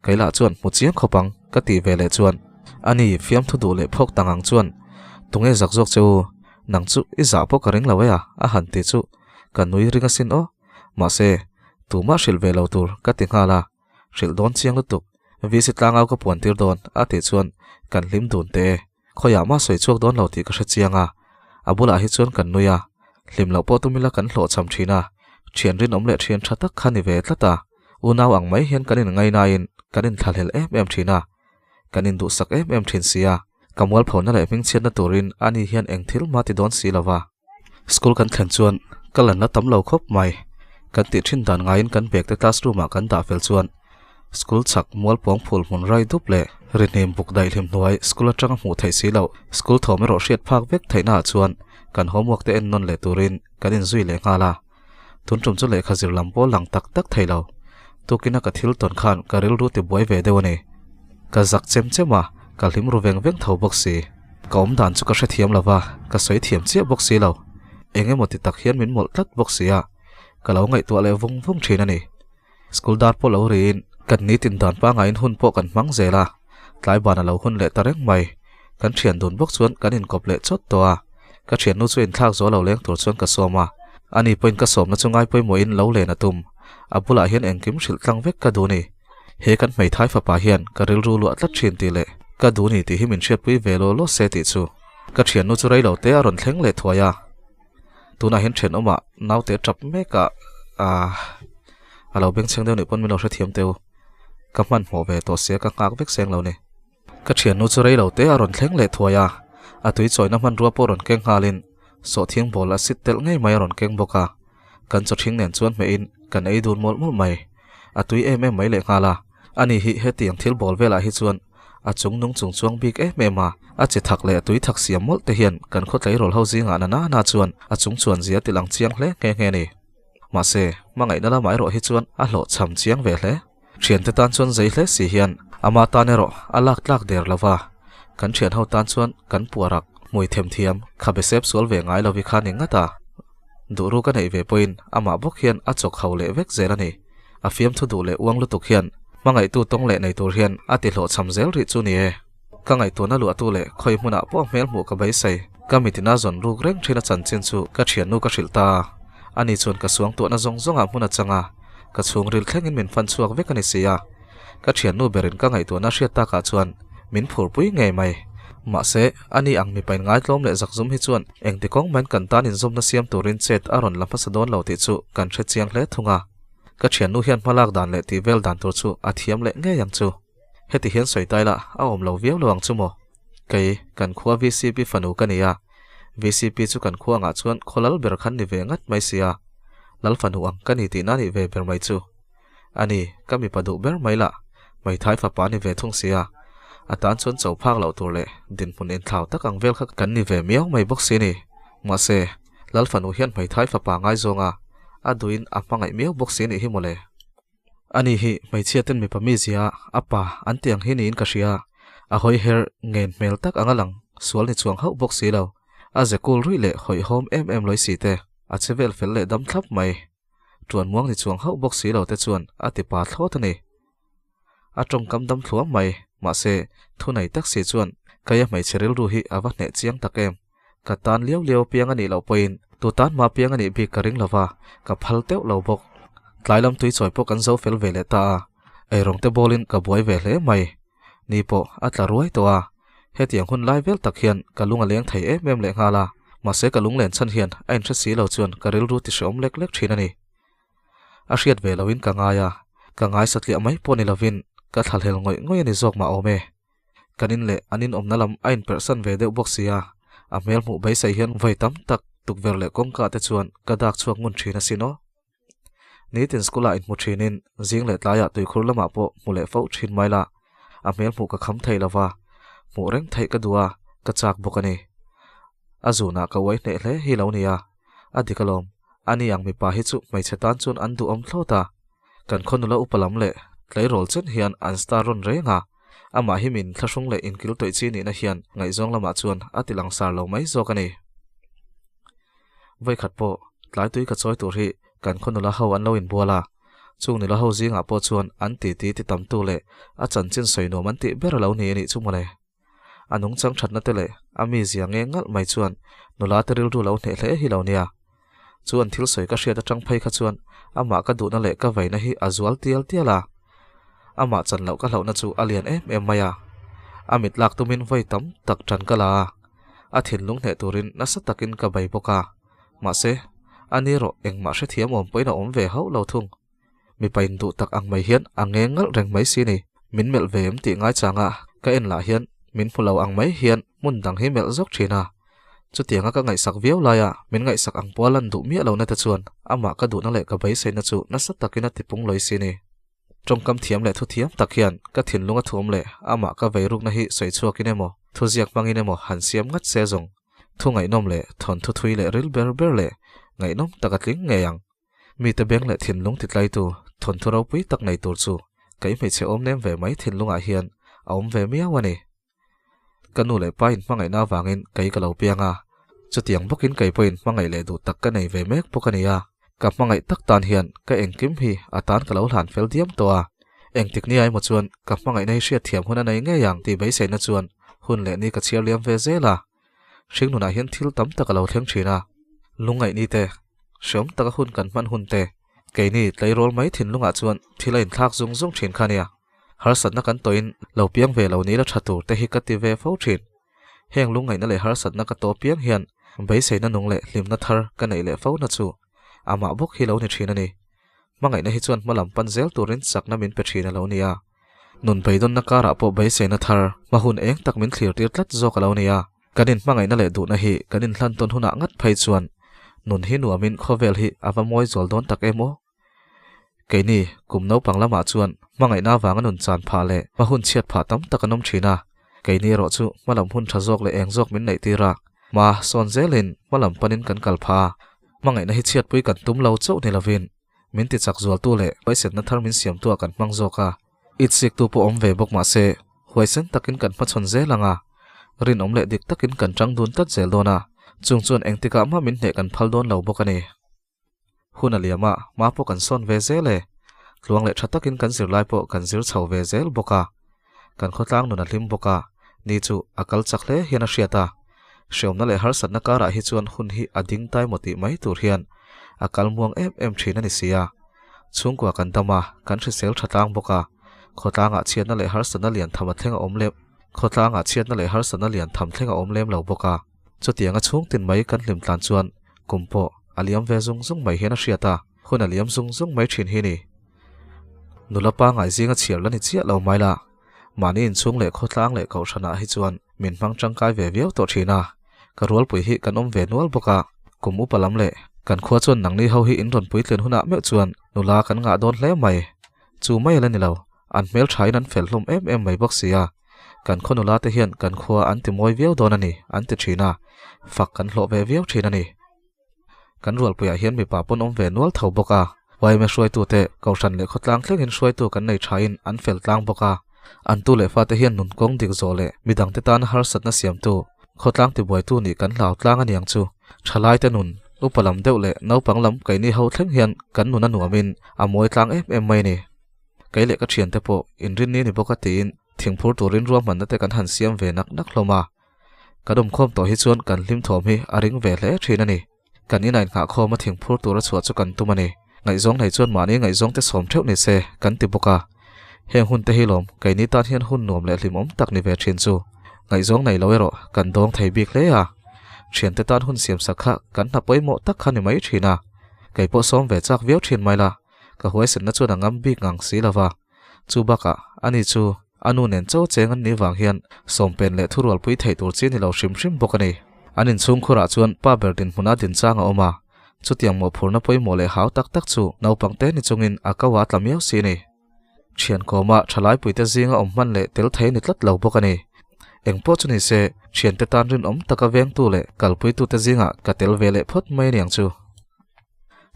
Keilah chuan hmu chiang khawp ang ka tih ve leh chuan. Ani fiamthu duh leh phawk tang ang chuan, Tunge zak zawk che u, nang chu i zah pawh ka ring lo e a, a han ti chu ka nui ring asin aw. Mahse, tumah hrilh ve lo tur ka ti nghal a, hrilh dawn chiang lutuk, VC tlangau ka puan tir dawn a tih chuan kan hlim dun teh e. Khawiah mah sawi chhuak dawn lo tih ka hre chiang a, a bulah hi chuan kan nui a, hlim loh pawh tum ila kan hlawhchham thin a, thian rinawm leh thian tha tak kha ni ve tlat a, unau ang mai hian kan inngainain kan inthlahlel em em thin a, kan induhsak em em thin si a, ka mualphona leh hmingchhiatna turin ani hian eng thil mah ti dawn si lo va. School kan thlen chuan ka lan la tam lo khawp mai. Kan tih thin dan ngaiin kan bag te classroom ah kan dah fel chuan school chhak mualpawng phul hmun rai dup leh rihnim buk daih hlim hnuai school atanga hmuh theih si loh school thawm erawh hriat phak vek theihna ah chuan kan homework te en nawn leh turin kan inzui leh nghal a. Tun tum chu lehkha zir lam pawh lang tak tak thei lo. Tukina ka thil tawn khan ka rilru ti buai ve deuh a ni. Ka zak chem chem a, ka hlim ru veng veng tho bawk si. Ka awm dan chu ka hrethiam lo va, ka sawi thiam chiah bawk si lo. Eng emaw ti tak hian min mawlh tlat bawk si a, ka lo ngaihtuah leh vung vung thin a ni. School dar pawh lo riin kan nitin dan pangaiin hun pawh kan hmang zel a, tlai ban a lo hun leh ta reng mai. Kan thian dun bawk chuan kan inkawp leh chawt tawh a, ka thiannu chu inthlak zual lo leng tur chuan ka sawm a, ani pawhin ka sawmna chu ngai pawimawhin lo len a tum. A bulah hian engkim hrilh tlang vek ka duh ni. He kan hmeithai fapa hian ka rilru luah tlat thin tih leh ka duh ni tih hi min hriatpui ve law law se tih chu ka thiannu chu reilo te a rawn thleng leh thuai a. Tunah hian thenawmah naute tap mek a ah a lo bengchheng deuh nih pawn min lo hrethiam teu. Ka hmanhmawh ve tawh sia ka nghak vek seng lo ni. Ka thiannu chu reilo te a rawn thleng leh thuai a, a tui chawina hmanrua pawh rawn keng nghalin sawhthiang bawl a sit telh ngei mai a rawn keng bawk a. Kan chawthing nen chuan hmehin kan ei dun mawlh mawlh mai. A tui em em mai leh nghal a. Ani hi hetiang thil bawl velah hi chuan a chung nung chung chuang bik em em a, a che thak leh a tui thak siam mawlh te hian kan khawtleirawl ho zingah na na na chuan a chung chuan zia ti lang chiang hle nghe nghe a ni. Mahse, hmangaihna lamah erawh hi chuan a hlawhchham chiang ve hle. Thiante tan chuan zei hle si hian ama tan erawh a lak tlak der lo va, kan thian ho tan chuan kan puarak hmui them thiam kha be sep sual ve ngai lovi kha ni ngat a. Duh ru ka neih ve pawhin amah bawk hian a chawk ho leh vek zel a ni. A fiamthu duh leh uang lutuk hian hmangaihtu tawng leh nei tur hian a ti hlawhchham zel rih chu ni e. Ka ngaihtuahna luahtu leh khawi hmunah pawh hmel hmuh ka beisei. Ka mitina zawn ruk reng thin a chanchin chu ka thiannu ka hrilh ta a. Ani chuan ka suangtuahna zawng zawngah hmun a chang a, ka chhungril thlengin min fan chhuak vek a ni si a. Ka thiannu berin ka ngaihtuahna hriat takah chuan min phurpui ngei mai. Mahse, ani ang mipa inngaitlawm leh zakzum hi chuan engti kawng main kan tan inzawmna siam turin chet a rawn la hmasa dawn lo tih chu kan hre chiang hle thung a. Ka thiannu hian hmalak dan leh tih vel dan tur chu a thiam leh ngei ang chu. Heti hian sawi tai la, a awm lo viau lo ang chu maw? Kei, kan khua VCP fanu ka ni a, VCP chu kan khua angah chuan khaw lal ber khan ni ve ngat mai si a, lal fanu ang ka ni tihna nih ve ber mai chu. A ni, ka mipa duh ber mai lah, hmeithai fapa ni ve thung si a, a tan chuan cho phak loh tur leh dinhmun inthlau tak ang vel kha kan ni ve miau mai bawk si ni. Mahse, lal fanu hian hmeithai fapa ngaizawng a, a duhin a hmangaih miau bawk si nih hi mawle. Ani hi hmeichhia ten mipa mizia a pa an ti ang hi niin ka hria, a hawi her ngen hmel tak anga lang sual ni chuang hauh bawk si lo, a ze kul ruih leh hawihhawm em em lawi si te, a che vel fel leh dam thlap mai. Tuan muang ni chuang hauh bawk si lo te chuan a ti pa thlawt a ni. A tawngkam dam thluam mai, mahse thunei tak si chuan Kaia hmeichhe rilru hi a va hneh chiang tak em. Ka tan liau liau piang a nih loh pawhin tu tan mah piang a nih bik ka ring lo va, ka phal teuh lo bawk. Tlai lam tui chawi pawh kan zo fel ve leh ta a, eirawng te bawlin ka buai ve hle mai. Ni pawh a tla ruai tawh a, hetiang hun lai vel tak hian ka lung a leng thei em em leh nghal a, mahse ka lunglen chhan hian a inhre si lo chuan ka rilru ti hreawm lek lek thin a ni. A hriat ve loin ka ngai a, ka ngai satliah mai pawh ni lovin ka thlahlel ngawih ngawih a ni zawk mah awm e. Kan in leh an inawmna lam a inperhsan ve deuh bawk si a, a hmel hmuh beisei hian vawi tam tak tukverh leh kawngka te chuan ka dak chhuak ngun thin asin aw. Nitin school ah inhmu thinin zing leh tlaiah tuikhur lamah pawh hmu leh fo thin mai la, a hmel hmuh ka kham thei lova, hmuh reng theih ka duh a, ka chak bawk a ni. A zunah ka uai hneh hle hi lo nia, a dik alawm, ani ang mipa hi chu hmeichhe tan chuan an duhawm thlawt a, kan khaw nula upa lam leh tleirawl chen hian an star rawn reng a, amah hi min thlahrung leh inkil tawih chi nihna hian ngaihzawng lamah chuan a ti langsar lo mai zawk a ni. Vawikhat pawh tlai tui ka chawi tur hi kan khaw nula ho an lo inbual a, chung nula ho zingah pawh chuan an titi ti tamtu leh a chanchin sawi nuam an tih ber a lo ni a nih chu mawle. A nungchang thatna te leh a mizia nge ngalh mai chuan nula te rilru lo hneh hle hi lo nia. Chu an thil sawi ka hriat atang phei kha chuan amah ka duhna leh ka veina hi a zual tial tial a. Amah chan loh ka hlauhna chu a lian em em mai a. A mit lak tumin vawi tam tak tan ka la a. A thinlung hneh turin nasa takin ka bei bawk a. Mahse, a ni erawh engmah hrethiam awm pawhin a awm ve hauh lo thung. Mipa induh tak ang mai hian a ngeng ngalh reng mai si ni. Min melh ve em tih ngaichang a, ka en lah hian min hmu lo ang mai hian hmun dang hi melh zawk thin a. Chutianga ka ngaihsak viau laia min ngaihsak ang pawha lan duh miah lohna te chuan amah ka duhna leh ka beiseina chu nasa takin a tipung lawi si ni. Tawngkam thiam leh thuthiam tak hian ka thinlung a thuam leh amah ka veirukna hi sawi chhuakin emaw, thuziak hmangin emaw han siam ngat se zawng thu ngaihnawm leh thawnthu thui leh ril ber ber leh ngaihnawm tak a tling ngei ang. Mite beng leh thinlung titlaitu thawnthu ropui tak nei tur chu kei hmeichhe awm nem ve mai thinlungah hian a awm ve miau a ni. Ka nu leh pa in hmangaihna avangin kei ka lo piang a, chutiang bawkin kei pawhin hmangaih leh duh tak ka nei ve mek bawk a ni a, ka hmangaih tak tan hian ka engkim hi a tan ka lo hlan fel diam tawh a, engtik ni emaw chuan ka hmangaihna hi hriatthiam hun a nei ngei ang tih beiseina chuan hun leh ni ka chhiar liam ve zel a. Hringnunah hian thil tam tak a lo thleng thin a, lungngaihni te, hreawm taka hun kan hman hun te, keini tleirawl mai thinlungah chuan thil a inthlak zung zung thin kha nia. Harsatna kan tawhin lo piang ve lo ni la tha tur te hi ka ti ve fo thin. Heng lungngaihna leh harsatna ka tawh piang hian beiseina nung leh hlimna thar ka neih leh fo na chu amah bawk hi lo ni thin a ni. Hmangaihna hi chuan hmalam pan zel turin chakna min pe thin a lo ni a. Nun beidawnna karah pawh beiseina thar hma hun eng tak min thlir tir tlat zawk a lo ni a. Kan inhmangaihna leh duhna hi kan inhlan tawn hunah ngat phei chuan nun hi nuamin khawvel hi a va mawi zual dawn tak em aw? Keini kum naupang lamah chuan hmangaihna avanga nun chan phah leh hma hun chhiat phah tam tak an awm thin a. Keini erawh chu hmalam hun tha zawk leh eng zawk min neih tir a, hma sawn zelin hmalam panin kan kal phah a. Hmangaihna hi chhiatpui kan tum lo chauh ni lovin min tichak zualtu leh huaisenna thar min siamtuah kan hmang zawk a. Itsiktu pawh awm ve bawk mahse huaisen takin kan hmachhawn zel ang a, rinawm leh dik takin kan tang dun tlat zel dawn a, chung chuan engtikah mah min hneh kan phal dawn lo bawk a ni. Hun a liam a, hma pawh kan sawn ve zel e. Tluang leh tha takin kan zirlai pawh kan zir chho ve zel bawk a. Kan khawtlang nun a hlim bawk a, ni chu a kal chak hle hian a hriat a. Hreawmna leh harsatna karah hi chuan hun hi a ding tai maw tih mai tur hian a kal muang em em thin a ni si a. Chhungkua kan dam a, kan hrisel tha tlang bawk a. Khawtlangah chhiatna leh harsatna lian tham a thleng a awm lem Khawtlangah chhiatna leh harsatna lian tham thleng a awm lem lo bawk a. Chutianga chhungtin mai kan hlim tlan chuan kum pawh a liam ve zung zung mai hian a hriat a, hun a liam zung zung mai thin hi ni. Nula pangai zinga chhiar la ni chiah lo mai la, mahni inchhung leh khawtlang leh kohhranah hi chuan min hmang tangkai ve viau tawh thin a, ka rualpui hi kan awm ve nual bawk a, kum upa lam leh kan khua chuan nangni ho hi in rawn puitlin hunah meuh chuan nula kan ngah dawn hle mai, chu mai a la ni lo, an hmelthain an fel hlawm em em mai bawk si a. Kan khaw nula te hian kan khua an ti mawi viau dawn a ni, an ti thin a, fak kan hlawh ve viau thin a ni. Kan rualpuiah hian mipa pawn awm ve nual tho bawk a, yma hruaitute Kohhran leh khawtlang thlengin hruaitu kan nei thain an fel tlang bawk a, an tu leh fate hian nun kawng dik zawh leh midangte tana harsatna siamtu, khawtlang tibuaitu nih kan hlau tlang a niang chu. Thalaite nun, upa lam deuh leh naupang lam keini ho thleng hian kan nun a nuamin a mawi tlang em em mai a ni. Kei leh ka thiante pawh inrinni ni bawk a tiin thingphur turin ruahmanna te kan han siam ve nak nak hlawm a. Kan awmkhawm tawh hi chuan kan hlim thawm hi a ring ve hle thin a ni. Kan inah inngahkhawm a thingphur tura chhuah chu kan tum a ni. Ngaihzawng nei chuan mahni ngaihzawng te sawm theuh ni se kan ti bawk a. Heng hun te hi lawm keini tan hian hun nuam leh hlimawm tak ni ve thin chu. Ngaihzawng nei lo erawh kan dawng thei bik hle a. Thiante tan hun siamsak kha kan hna pawimawh tak kha ni mai thin a. Kei pawh sawm ve chak viau thin mai la. Ka huaisenna chuan a ngam bik ngang si lo va, chu bakah ani chu a nu nen cho cheng an nih vang hian sawmpen leh thurualpui theih tur chi ni lo hrim hrim bawk a ni. An inchhung khurah chuan pa ber dinhmuna dinchang a awm a, chutiang mawhphurna pawimawh leh hau tak tak chu naupang te ni chungin a ko a tla miau si a ni. Thian kawma thalaipuite zinga awm hman leh tel thei ni tlat lo bawk a ni. Engpawh chu ni se, thiante tan rinawm taka vengtu leh kalpuitute zingah ka tel ve leh phawt mai aniang chu.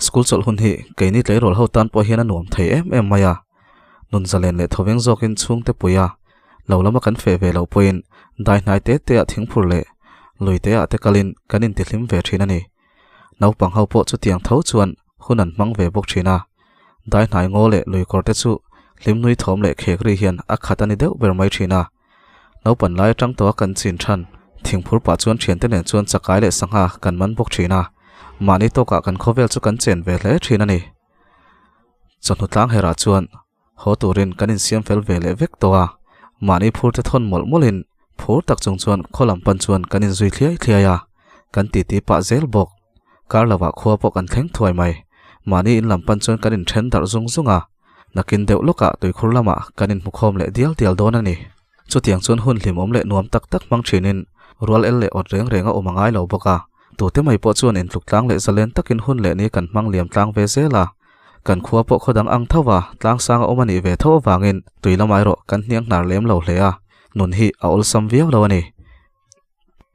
School chawlh hun hi keini tleirawl ho tan pawh hian a nuam thei em em mai a, nun zalen leh thawveng zawkin chhungte pui a, lo lama kan feh ve loh pawhin dai hnai te te ah thingphur leh lui te ah te kalin kan intihlim ve thin a ni. Naupang ho pawh chutiang tho chuan hun an hmang ve bawk thin a, dai hnai ngaw leh lui kawr te chu hlim nui thawm leh khek ri hian a khat a ni deuh ber mai thin a. Naupan lai atang tawha kan chin than thingphur pah chuan thiante nen chuan chakai leh sangha kan man bawk thin a, mahni tawkah kan khawvel chu kan chen ve hle thin a ni. Chawhnu tlang herah chuan haw turin kan insiam fel ve leh vek tawh a, mahni phur te thawn mawlh mawlhin phur tak chung chuan khaw lam pan chuan kan inzui thliai thliai a, kan titi pah zel bawk. Kar lovah khua pawh kan thleng thuai mai. Mahni in lam pan chuan kan inthen darh zung zung a, nakin deuh lawkah tuikhur lamah kan inhmukhawm leh dial dial dawn a ni. Chutiang chuan hun hlimawm leh nuam tak tak hmang thinin rual el leh awt reng reng a awm a ngai lo bawk a, tute mai pawh chuan intluk tlang leh zalen takin hun leh ni kan hmang liam tlang ve zel a. Kan khua pawh khaw dang ang tho a, tlang sang a awm a nih ve tho avangin tui lamah erawh kan hniang hnar lem lo hle a, nun hi a awlsam viau lo a ni.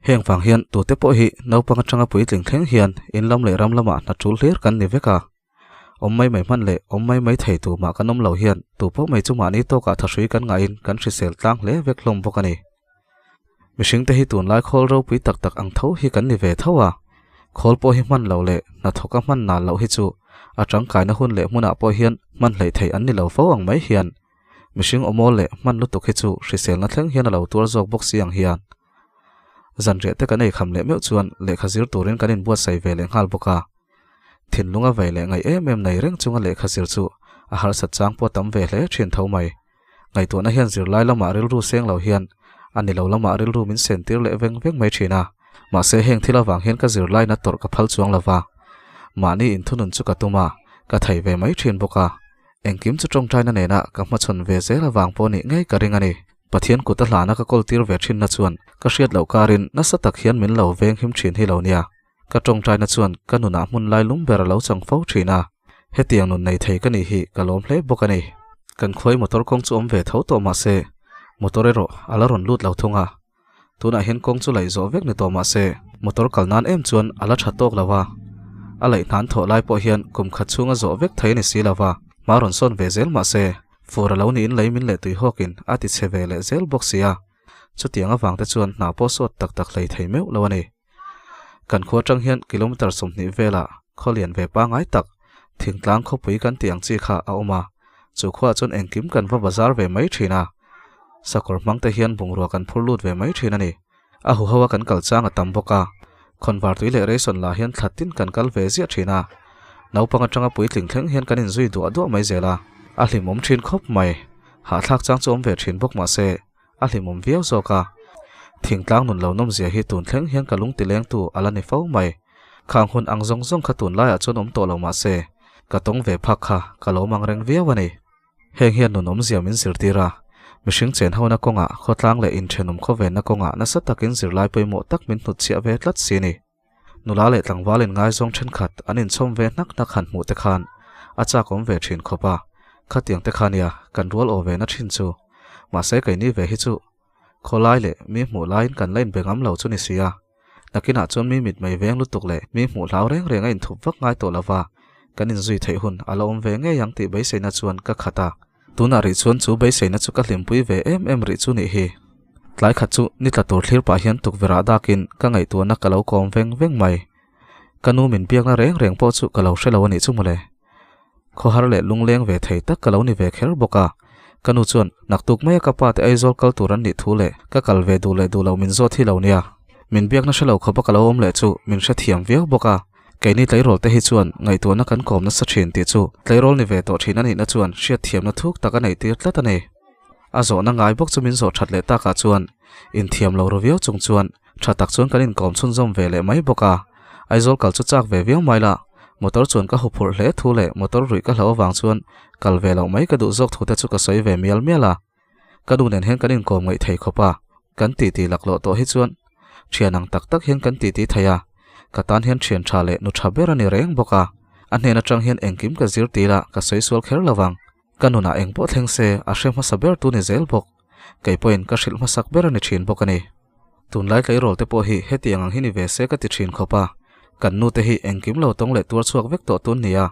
Heng vang hian tute pawh hi naupang atanga puitling thleng hian in lam leh ram lamah hna tul hlir kan ni vek a. Awm mai mai hman leh awm mai mai thei tu mah kan awm lo hian tu pawh mai chu mahni tawkah thahrui kan ngahin kan hrisel tlang hle vek hlawm bawk a ni. Mihringte hi tunlai khawl ropui tak tak ang tho hi kan ni ve tho a, khawl pawh hi hman loh leh hnathawka hman nal loh hi chu a tangkaina hun leh hmunah pawh hian hman hleih theih an ni lo fo ang mai hian mihring awmawl leh hman lutuk hi chu hriselna thleng hian a lo tuar zawk bawk si ang hian zanriah te kan ei kham leh meuh chuan lehkha zir turin kan inbuatsaih ve leh nghal bawk a, thinlunga vei leh ngaih em em nei reng chunga lehkha zir chu a harsat chang pawh tam ve hle thin tho mai. Ngaihtuahna hian zirlai lamah rilru seng lo hian a ni lo lamah rilru min sen tir leh veng veng mai thin a. Mahse heng thil avang hian ka zirlaina tawrh ka phal chuang lo va. Mahni inthunun chu ka tum a, ka thei ve mai thin bawk a. Engkim chu tawngtaina nena ka hmachhawn ve zel avang pawh nih ngei ka ring a ni. Pathian kut a hlana ka kawl tir ve thinna chuan ka hriat loh karin nasa tak hian min lo veng him thin hi lo nia. Ka tawngtaina chuan ka nunah hmun lai lum ber a lo chang fo thin a, hetiang nun nei thei ka nih hi ka lawm hle bawk a ni. Kan khuai motor kawng chu awm ve tho tawh mah se, motor erawh a la rawn lut lo thung a. Tunah hian kawng chu laih zawh vek ni tawh mah se, motor kal nan em chuan a la tha tawk lo a. A laih hnan thawh lai pawh hian kum khat chhunga zawh vek thei a ni si lo va, hma rawn sawn ve zel mah se, fur a lo niin lei min leh tui hawkin a ti chhe ve leh zel bawk si a. Chutiang avang te chuan hna pawh sawt tak tak hlei thei meuh lo a ni. Kan khua atang hian kilometre 20 velah khaw lian ve pangngai tak thingtlang khawpui kan tih ang chi kha a awm a, chu khuaah chuan engkim kan va bazar ve mai thin a, sakawr hmang te hian bungrua kan phur lut ve mai thin a ni. A huho a kan kal chang a tam bawk a, khawnvar tui leh reison lah hian thla tin kan kal ve ziah thin a, naupang atanga puitling thleng hian kan inzui duah duah mai zel a, a hlimawm thin khawp mai. Hahthlak chang chu awm ve thin bawk mahse, a hlimawm viau zawk a. Thingtlang nun lo nawmzia hi tun thleng hian ka lung tilengtu a la ni fo mai. Khang hun ang zawng zawng kha tunlaiah chuan awm tawh lo mah se, ka tawng ve phak kha ka lo mang reng viau a ni. Heng hian nun awmzia min zirtir a, mihring chen hona kawngah khawtlang leh inthenawm khawvenna kawngah nasa takin zirlai pawimawh tak min hnutchhiah ve tlat si a ni. Nula leh tlangval inngaizawng thenkhat an inchhawm ve hnak hnak han hmuh te khan a chak awm ve thin khawp a, khatiang te kha nia kan rual aw ve na thin chu. Mahse keini ve hi chu khawlai leh mi hmuh laiin kan la inbe ngam lo chu ni si a, nakinah chuan mi mit mai veng lutuk leh mi hmuh hlau reng reng a inthup vak ngai tawh lova kan inzui theih hun a la awm ve ngei ang tih beiseina chuan ka khat a. Tunah rih chuan chu beiseina chu ka hlimpui ve em em rih chu nih hi. Tlai khat chu ni tla tur thlir pah hian tukverh ah dakin ka ngaihtuahna ka lo kawm veng veng mai. Ka nu min biakna reng reng pawh chu ka lo hre lo a nih chu mawle. Khawhar leh lungleng ve thei tak ka lo ni ve kher bawk a. Ka nu chuan naktuk maia ka pa te Aizawl kal tur an nih thu leh ka kal ve duh leh duh lo min zawt hi lo nia. Min biakna hre lo khawpa ka lo awm leh chu min hrethiam viau bawk a. Keini tleirawl te hi chuan ngaihtuahna kan kawm nasa thin tih chu tleirawl ni ve tawh thin a nihna chuan hriatthiamna thuk tak a neih tir tlat a ni. A zawhna ngai bawk chu min zawh that leh takah chuan inthiam lo ru viau chung chuan tha tak chuan kan inkawm chhunzawm ve leh mai bawk a. Aizawl kal chu chak ve viau mai la, motor chuan ka huphurh hle thu leh motor ruih ka hlauh avang chuan kal ve loh mai ka duh zawk thu te chu ka sawi ve mial mial a. Ka nu nen hian kan inkawm ngaih thei khawp a, kan titi laklawh tawh hi chuan thian ang tak tak hian kan titi thei a, ka tan hian thian tha leh nu tha ber a ni reng bawk a, a hnen atang hian engkim ka zir tir a, ka sawi sual kher lo vang. Ka nunah eng pawh thleng se a hre hmasa ber tu ni zel bawk, kei pawhin ka hrilh hmasak ber a ni thin bawk a ni. Tunlai tleirawl te pawh hi hetiang ang hi ni ve se ka ti thin khawp a, kan nu te hi engkim lo tawng leh tuar chhuak vek tawh tun nia.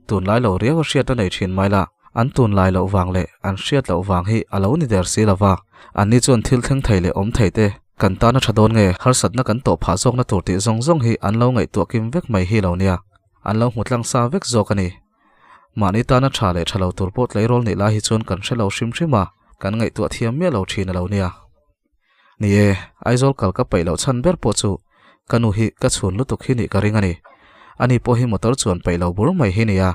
Tunlai lo riau a hriat a nei thin mai la, an tunlai loh vang leh an hriat loh vang hi a lo ni der si lo va, anni chuan thil thleng thei leh awm thei te kan tan a tha dawn nge harsatna kan tawh phah zawkna tur tih zawng zawng hi an lo ngaihtuah kim vek mai hi lo nia, an lo hmu tlang sa vek zawk a ni. Mahni tana tha leh tha lo tur pawh tleirawl nih lai hi chuan kan hre lo hrim hrim a, kan ngaihtuah thiam miah lo thin a lo nia. Ni e, Aizawl kal ka peih loh chhan ber pawh chu ka nu hi ka chhun lutuk hi nih ka ring a ni. Ani pawh hi motor chuan peih lo bur mai hi nia,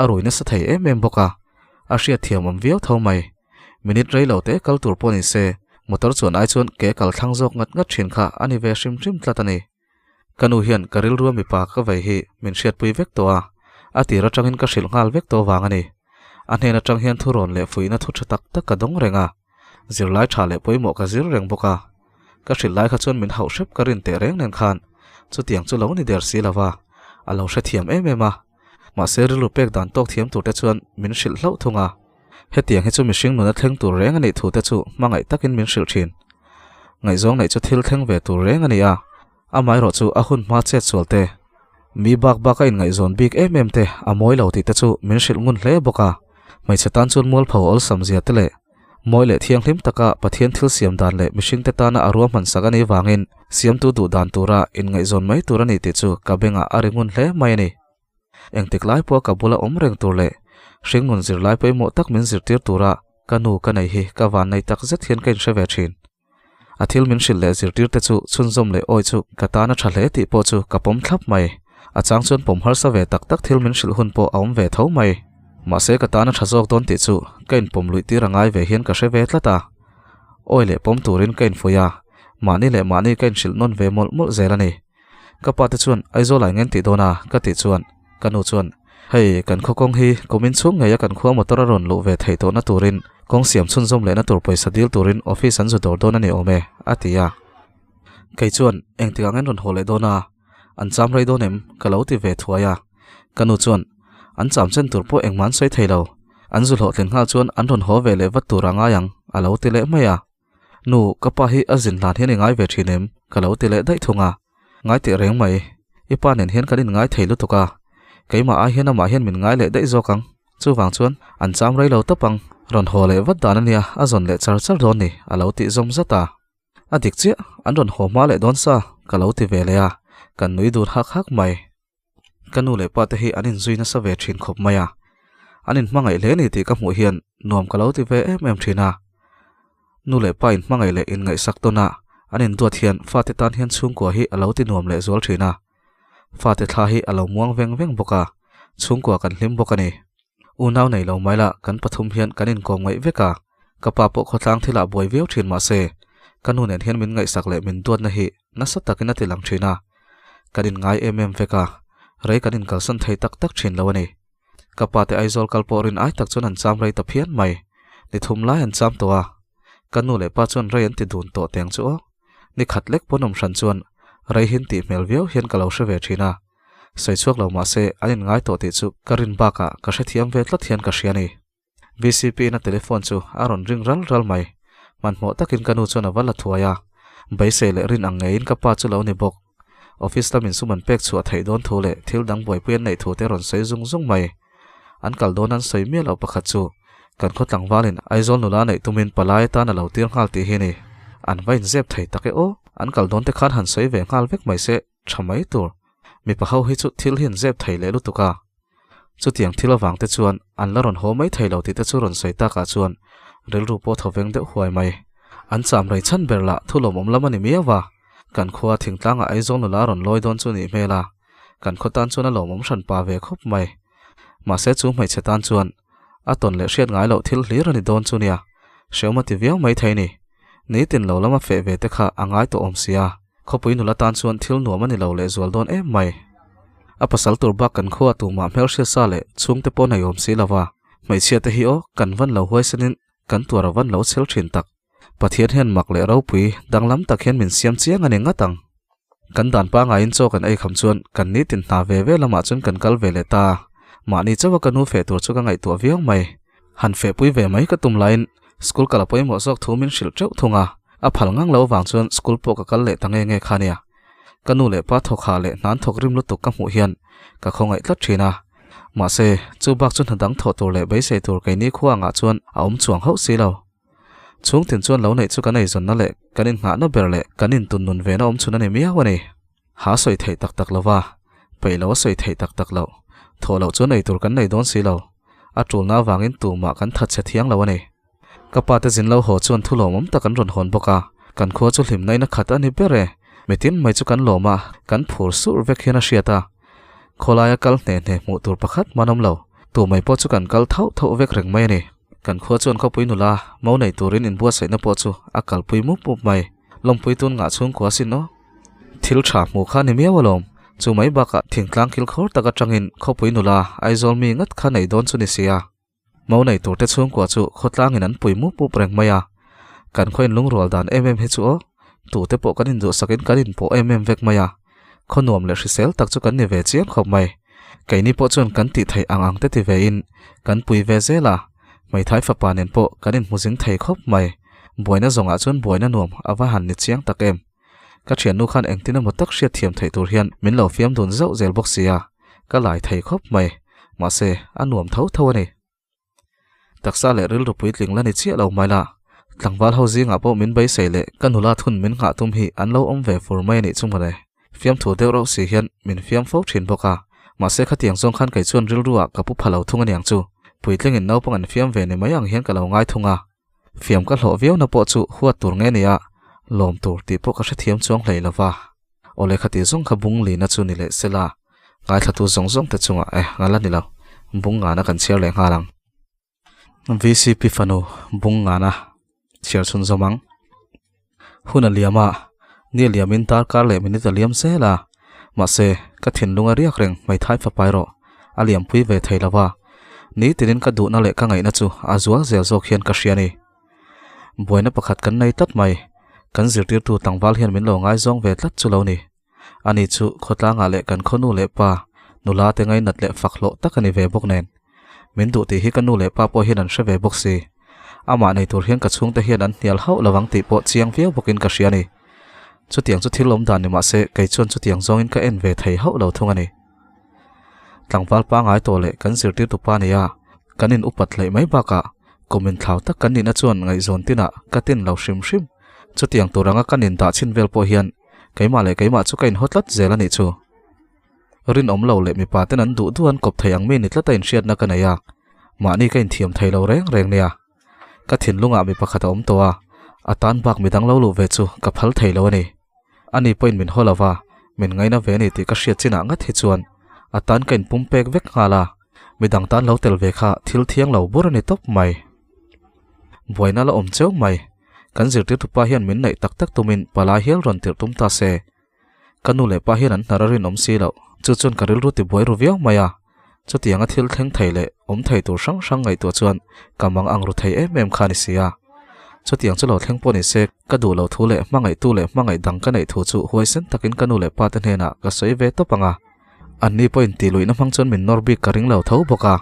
a rui nasa thei em em bawk a, a hriat thiam awm viau tho mai. Minute rei lo te kal tur pawh ni se, motor chuan ai chuan ke kal thlang zawk ngat ngat thin kha a ni ve hrim hrim tlat a ni. Ka nu hian ka rilrua mipa ka vei hi min hriatpui vek tawh a, a tir atangin ka hrilh nghal vek tawh vang a ni. A hnen atang hian thurawn leh fuihna thu tha tak tak ka dawng reng a, zirlai tha leh pawimawh ka zir reng bawk a. Ka hrilh lai kha chuan min hauh hrep ka rin teh reng nen khan chutiang chu lo ni der si lo va, a lo hrethiam em em a. Mahse rilru pek dan tawk thiam tur te chuan min hrilh hlauh thung a. Hetiang hi chu mihring nuna thleng tur reng a nih thu te chu hmangaih takin min hrilh thin. Ngaihzawng neih chu thil thleng ve tur reng a ni a, amaherawh chu a hun hma chet sual te, mi bak bak a inngaihzawn bik em em te a mawi lo tih te chu min hrilh ngun hle bawk a. Hmeichhe tan chuan mualpho awlsam zia te leh mawi leh thianghlim taka Pathian thil siam dan leh mihringte tana a ruahman sak a nih vangin siamtu duh dan tura inngaihzawn mai tur a ni tih chu ka bengah a ri ngun hle mai a ni. Engtik lai pawha ka bula awm reng tur leh hringnun zirlai pawimawh tak min zirtir tura ka nu ka nei hi ka vannei tak zet hian ka inhre ve thin. A thil min hrilh leh zirtir te chu chhunzawm leh awi chu ka tan a tha hle tih pawh chu ka pawm thlap mai. A chang chuan pawm harsa ve tak tak thil min hrilh hun pawh a awm ve tho mai. Mahse ka tan a tha zawk dawn tih chu ka inpawm luih tir a ngai ve hian ka hre ve tlat a. Awi leh pawm turin ka infuih a, mahni leh mahni ka inhrilh nawn ve mawlh mawlh zel a ni. Ka pa te chuan Aizawl ah ngen tih dawn a ka tih chuan ka nu chuan hei kan khaw kawng hi kumin chhung ngei a kan khua motor a rawn luh ve theih tawhna turin kawng siam chhunzawm lehna tur pawisa dil turin office an zu dawr dawn a ni awm e a ti a. Kei chuan engtik ah ngen rawn haw leh dawn a an cham rei dawn em ka lo ti ve thuai a. Ka nu chuan an cham chen tur pawh engmah an sawi thei lo an zu hlawhtlin nghal chuan an rawn haw ve leh vat tur a ngai ang a lo ti leh mai a. Nu, ka pa hi a zin hlan hian i ngai ve thin em? Ka lo ti leh daih thung a. Ngai teh reng mai, i pa nen hian kan inngai thei lutuk a, keimah ai hian amah hian min ngai leh daih zawk ang. Chuvang chuan an cham rei lo tawp ang, rawn haw leh vat dan a nia, a zawn leh char char dawn ni, a lo tih zawm zat a. A dik chiah, an rawn haw hma leh dawn sa, ka lo ti ve leh a, kan nui dun hak hak mai. Ka nu leh pa te hi an inzui nasa ve thin khawp mai a, an inhmangaih hle ni tih ka hmuh hian nuam ka lo ti ve em em thin a. Nu leh pa inhmangaih leh inngaihsak tawn a, an induat hian fate tan hian chhungkua hi a lo ti nuam leh zual thin a. Fate thla hi a lo muang veng veng bawk a, chhungkua kan hlim bawk a ni. Unau nei lo mai la kan pathum hian kan inkawm ngaih vek a, ka pa pawh khawtlang thilah buai viau thin mah se, ka nu nen hian min ngaihsak leh min duatna hi nasa takin a ti lang thin a. Kan inngai em em vek a, rei kan inkalsan thei tak tak thin lo a ni. Ka pa te Aizawl kal pawh rin ai tak chuan an cham rei ta phian mai, ni thum lai an cham tawh a, ka nu leh pa chuan rei an ti dun tawh teng chu aw. Ni khat lek pawn awm hran chuan rei hin tih hmel viau hian ka lo hre ve thin a. Sawi chhuak lo mah se an inngai tawh tih chu ka rin bakah ka hrethiam ve tlat hian ka hria a ni. VCP in a telephone chu a rawn ring ral ral mai. Hmanhmawh takin ka nu chuan a va la thuai a. Beisei leh rin ang ngeiin ka pa chu lo ni bawk. Office lamin sum an pek chhuah theih dawn thu leh thil dang buaipui an neih thu te rawn sawi zung zung mai. An kal dawn an sawi miah loh pakhat chu kan khaw tlangvalin Aizawl nula neih tumin palai atan a lo tir nghal tih hi ni. An va inzep thei tak e aw. An kal dawn te khan han sawi ve nghal vek mai se tha mai tur. Mipa ho hi chu thil hi an zep thei leh lutuk a. Chutiang thil avang te chuan an la rawn haw mai thei lo tih te chu rawn sawi takah chuan rilru pawh thaw veng deuh huai mai. An cham rei chhan ber lah thu lawmawm lam a ni miau va, kan khua thingtlangah Aizawl nula rawn lawi dawn chu nih hmel a, kan khaw tan chuan a lawmawm hran pa ve khawp mai. Mahse chu hmeichhe tan chuan a tawn leh hriat ngai loh thil hlir a ni dawn chu nia, hrehawm a ti viau mai thei ni. Nitin lo lama feh ve te kha a ngai tawh awm sia. Khawpui nula tan chuan thil nuam a ni lo lehzual dawn em mai. A pasal tur bak kan khua tumah hmelhriat sa leh chhungte pawh nei awm si lova, hmeichhia te hi aw kan van lo huaisenin kan tuar a van lo chhel thin tak. Pathian hian mak leh ropui danglam tak hian min siam chiang a ni ngat ang. Kan dan pangaiin chaw kan ei kham chuan kan nitin hna ve ve lamah chuan kan kal ve leh ta. Mahni chauha ka nu feh tur chu ka ngaihtuah viau mai. Han fehpui ve mai ka tum laiin school kal a pawimawh zawk thu min hrilh teuh thung a, a phal ngang lo avang chuan school pawh ka kal leh ta nge nge kha nia. Ka nu leh pa thawk hah leh hnan thawk rim lutuk ka hmuh hian ka khawngaih tlat thin a. Mahse, chu bak chu hna dang thawh tur leh beisei tur keini khua angah chuan a awm chuang hauh si lo. Chhungtin chuan lo neih chu kan eizawnna leh kan innghahna ber leh kan intunnun vena awm chhun a ni miau a ni. Ha sawi theih tak tak lo va, peih lo a sawi theih tak tak loh. Thawh loh chuan eitur kan nei dawn si lo. A tulna avangin tumah kan thatchhe thiang lo a ni. Ka pa te zin lo haw chuan thu lawmawm tak an rawn hawn bawk a. Kan khua chu hlimna in a khat a ni ber e. Mitin mai chu kan lawm a, kan phur surh vek hian a hriat a. Khawlaia kal hne hne hmuh tur pakhat man awm lo. Tu mai pawh chu kan kal thauh thauh vek reng mai a ni. Kan khua chuan khawpui nula mo nei turin inbuatsaihna pawh chu a kalpui mup mup mai. Lawmpui tun ngah chhungkua asin aw. Thil tha hmuh kha ni miau alawm. Chu mai bakah thingtlang kil khawr tak atangin khawpui nula Aizawl mi ngat kha nei dawn chu ni sia. Mo nei turte chhungkua chu khawtlangin an pui mup mup reng mai a. Kan khaw inlungrual dan em em hi chu aw. Tute pawh kan induhsakin kan inpawh em em vek mai a. Khaw nuam leh hrisel tak chu kan ni ve chiang khawp mai. Keini pawh chuan kan tih theih ang ang te ti vein kan pui ve zel a. Hmeithai fapa nen pawh kan inhmu zing thei khawp mai. Buaina zawngah chuan buaina nuam a va han ni chiang tak em. Ka thiannu khan engtin emaw tak hriat thiam theih tur hian min lo fiam dun zauh zel bawk sia, ka lai thei khawp mai. Mahse, a nuam tho tho a ni. Taksa leh rilru puitling la ni chiah lo mai la, tlangval ho zingah pawh min beisei leh ka nula thun min nghah tum hi an lo awm ve fur mai a nih chu mawle. Fiamthu deuh rauh si hian min fiam fo thin bawk a, mahse khatiang zawng khan kei chuan rilru ah ka pu pha lo thung aniang chu. Puitlingin naupang an fiam ve ni mai ang hian ka lo ngai thung a. Fiam ka hlawh viau na pawh chu huat tur nge nia, lawm tur tih pawh ka hrethiam chuang hlei lo va. Awle khati zawng kha bung lina chu ni leh sela, ngaithlatu zawng zawng te chungah eh ngala ni lo, bung ngana kan chhiar leh nghal ang. VCP fanu bung ngana chhiar chhun zawm ang. Hun a liam a, ni a liamin darkar leh minute a liam zel a, mahse ka thinlung a riak reng hmeithai fapa erawh a liampui ve thei lo va, nitinin ka duhna leh ka ngaihna chu a zual zel zawk hian ka hria a ni. Buaina pakhat kan nei tlat mai, kan zirtirtu tlangval hian min lo ngaizawng ve tlat chu lo ni. Ani chu khawtlangah leh kan khaw nu leh pa, nula te ngainat leh fak hlawh tak a ni ve bawk nen. Min duh tih hi ka nu leh pa pawh hian an hre ve bawk si. Amah nei tur hian ka chhungte hian an hnial hauh lo ang tih pawh chiang viau bawkin ka hria a ni. Chutiang chu thil awm dan ni mah se kei chuan chutiang zawngin ka en ve thei hauh lo thung a ni. Tlangval pangai tawh leh kan zirtirtu pa nia kan in upat hleih mai bakah kum inthlau tak kan nihna chuan ngaihzawn tinah ka tin lo hrim hrim. Chutiang tur anga kan indah chhin vel pawh hian Keimah leh keimah chu ka inhaw tlat zel a nih chu. Rinawm lo leh mipa ten an duh duh an kawp thei ang mi ni tlat a inhriatna ka nei a, mahni ka inthiam thei lo reng reng nia. Ka thinlungah mi pakhat a awm tawh a, a tan bak midang lo luh ve chu ka phal thei lo a ni. Ani pawhin min haw lo va, min ngaina ve a ni tih ka hriat chinah ngat hi chuan a tan ka inpumpek vek nghal a, midang tan lo tel ve kha thil thiang lo bur a ni tawp mai. Buaina la awm cheu mai. Kan zirtirtupa hian min neih tak tak tumin palai hial rawn tirh tum ta se. Ka nu leh pa hian an hnar a rinawm si loh, chu chuan ka rilru tibuai ru viau mai a. Chutianga thil thleng thei leh awm thei tur hrang hrang ngaihtuah chuan ka mang ang ru thei em em kha a ni si a. Chutiang chu lo thleng pawh ni se, ka duh loh thu leh hmangaihtu leh hmangaih dang ka neih thu chu huaisen takin ka nu leh pa te hnenah ka sawi ve tawp ang a. Anni pawhin tihluihna hmang chuan min nawr bik ka ring lo tho bawk a.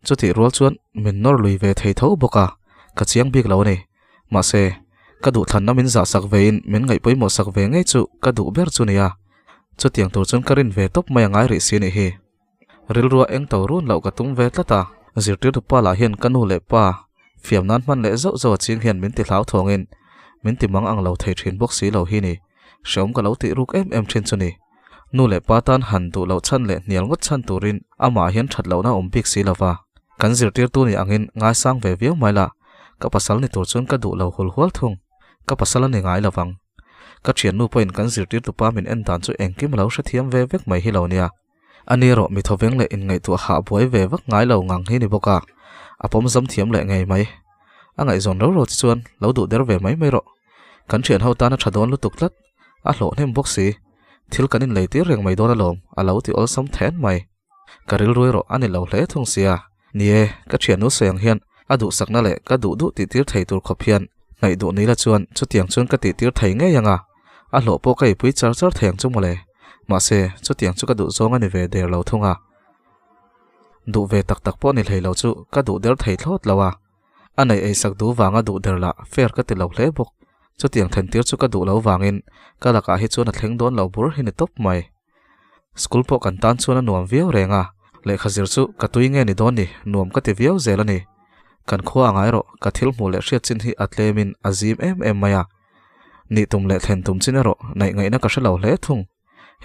Chutih rual chuan min nawr lui ve thei tho bawk a, ka chiang bik lo a ni. Mahse, ka duhthlanna min zahsak vein min ngaih pawimawh sak ve ngei chu ka duh ber chu nia. Chutiang tur chuan ka rin ve tawp mai a ngai rih si nih hi. Rilrua eng to run loh ka tum ve tlat a, zirtirtu pa lah hian ka nu leh pa fiam nan hman leh zauh zauh a ching hian min ti hlauthawngin min ti mang ang lo thei thin bawk si lo hi ni. Hreawm ka lo tih ruk em em thin chu ni. Nu leh pa tan han duh loh chhan leh hnial ngawt chhan turin amah hian that lohna awm bik si lova. Kan zirtirtu nih angin ngaisang ve viau mai la, ka pasal ni tur chuan ka duh lo hul hual thung. Ka pasal a ni ngai lovang. Ka thiannu pawhin kan zirtirtu pa min en dan chu engkim a lo hrethiam ve vek mai hi lo nia. Ani erawh mi thawveng leh inngaihtuah hah buai ve vak ngai lo ngang hi ni bawk a, a pawm zam thiam leh ngei mai. A ngaihzawn ro ro che chuan lo duh der ve mai mai rawh. Kan thian ho tan a tha dawn lutuk tlat, a hlawh hnem bawk si. Thil kan inlei tir reng mai dawn alawm, a lo ti awlsam then mai. Ka rilru erawh a ni lo hle thung sia. Ni e, ka thiannu sawi ang hian a duhsakna leh ka duh duh tih tir thei tur khawp hian hnaih duh ni la chuan chutiang chuan ka tih tir thei ngei ang a, a hlawh pawh ka ipui char char thei ang chu mawle. Mahse, chutiang chu ka duh zawng a ni ve der lo thung a. Duh ve tak tak pawh ni hlei lo chu ka duh der thei thlawt lo a. A neih eisak duh vanga duh der lah fair ka ti lo hle bawk. Chutiang then tir chu ka duh lo vangin ka lakah hi chuan a thleng dawn lo bur hi ni tawp mai. School pawh kan tan chuan a nuam viau reng a, lehkha zir chu ka tui nge ni dawn ni, nuam ka ti viau zel a ni. Kan khua a ngai rawh, ka thil hmuh leh hriat chin hi a tlemin a zim em em mai a. Nih tum leh thlen tum chin erawh naih ngaihna ka hre lo hle thung.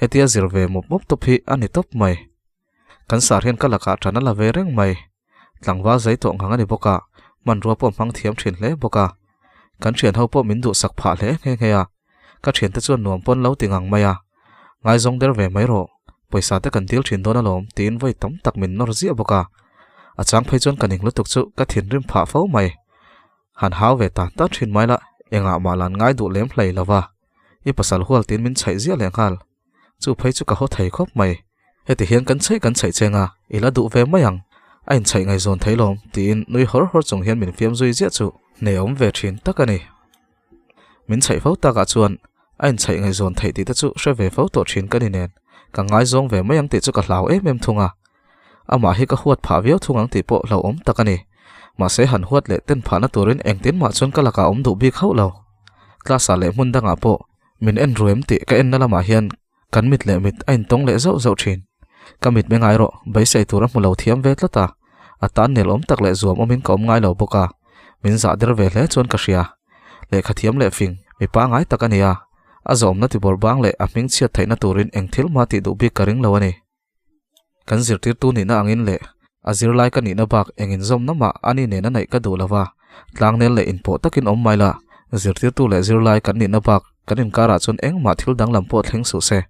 Hetia zir ve mup mup tawp hi a ni tawp mai. Kan sar hian ka lakah tan a la ve reng mai. Tlangval zai tawh ngang a ni bawk a, hmanrua pawh a hmang thiam thin hle bawk a. Kan thian ho pawh min duhsak phah hle nghe nghe a. Ka thiante chuan nuam pawn lo ti ngang mai a. Ngaizawng der ve mai rawh, pawisa te kan dil thin dawn alawm tiin vawi tam tak min nawr ziah bawk a. A chang phei chuan ka ning lutuk chu ka thinrim phah fo mai. Han hau ve tan tan thin mai la, engah mah lan ngai duh lem hlei lo va. I pasal hual tiin min chhaih ziah leh nghal. Chu phei chu ka haw thei khawp mai. Heti hian kan chhaih kan chhaih cheng a, i la duh ve mai ang. A inchhaih ngaihzawn thei lawm, tiin nui hawr hawr chung hian min fiam zui ziah chu hne-awm ve thin tak a ni. Min chhaih fo takah chuan a inchhaih ngaihzawn theih tih te chu hre ve fo tawh thin ka ni nen, ka ngaizawng ve mai ang tih chu ka hlau em em thung a. Amah hi ka huat phah viau thung ang tih pawh hlauhawm tak a ni. Mahse han huat leh ten phahna turin engtin mah chuan ka lakah awm duh bik hauh lo. Class-ah leh hmun dangah pawh min en ruem tih ka enna lamah hian kan mit leh mit a intawng leh zauh zauh thin. Ka mit meng ai rawh, beisei tur a hmu lo thiam ve tlat a, a tan nel awm tak leh zuam awmin ka awm ngai lo bawk a, min zah der ve hle chuan ka hria. Lehkha thiam leh fing, mi pangai tak a ni a, a zawmna tibawrh bang leh a hming chhiat theihna turin eng thil hma tih duh bik ka ring lo a ni. Kan zirtirtu nihna angin leh a zirlai ka nihna bak eng inzawmna mah ani nena neih ka duh lova, tlangnel leh inpawh takin awm mai la, zirtirtu leh zirlai kan nihna bak kan inkarah chuan engmah thil danglam pawh thleng suh se.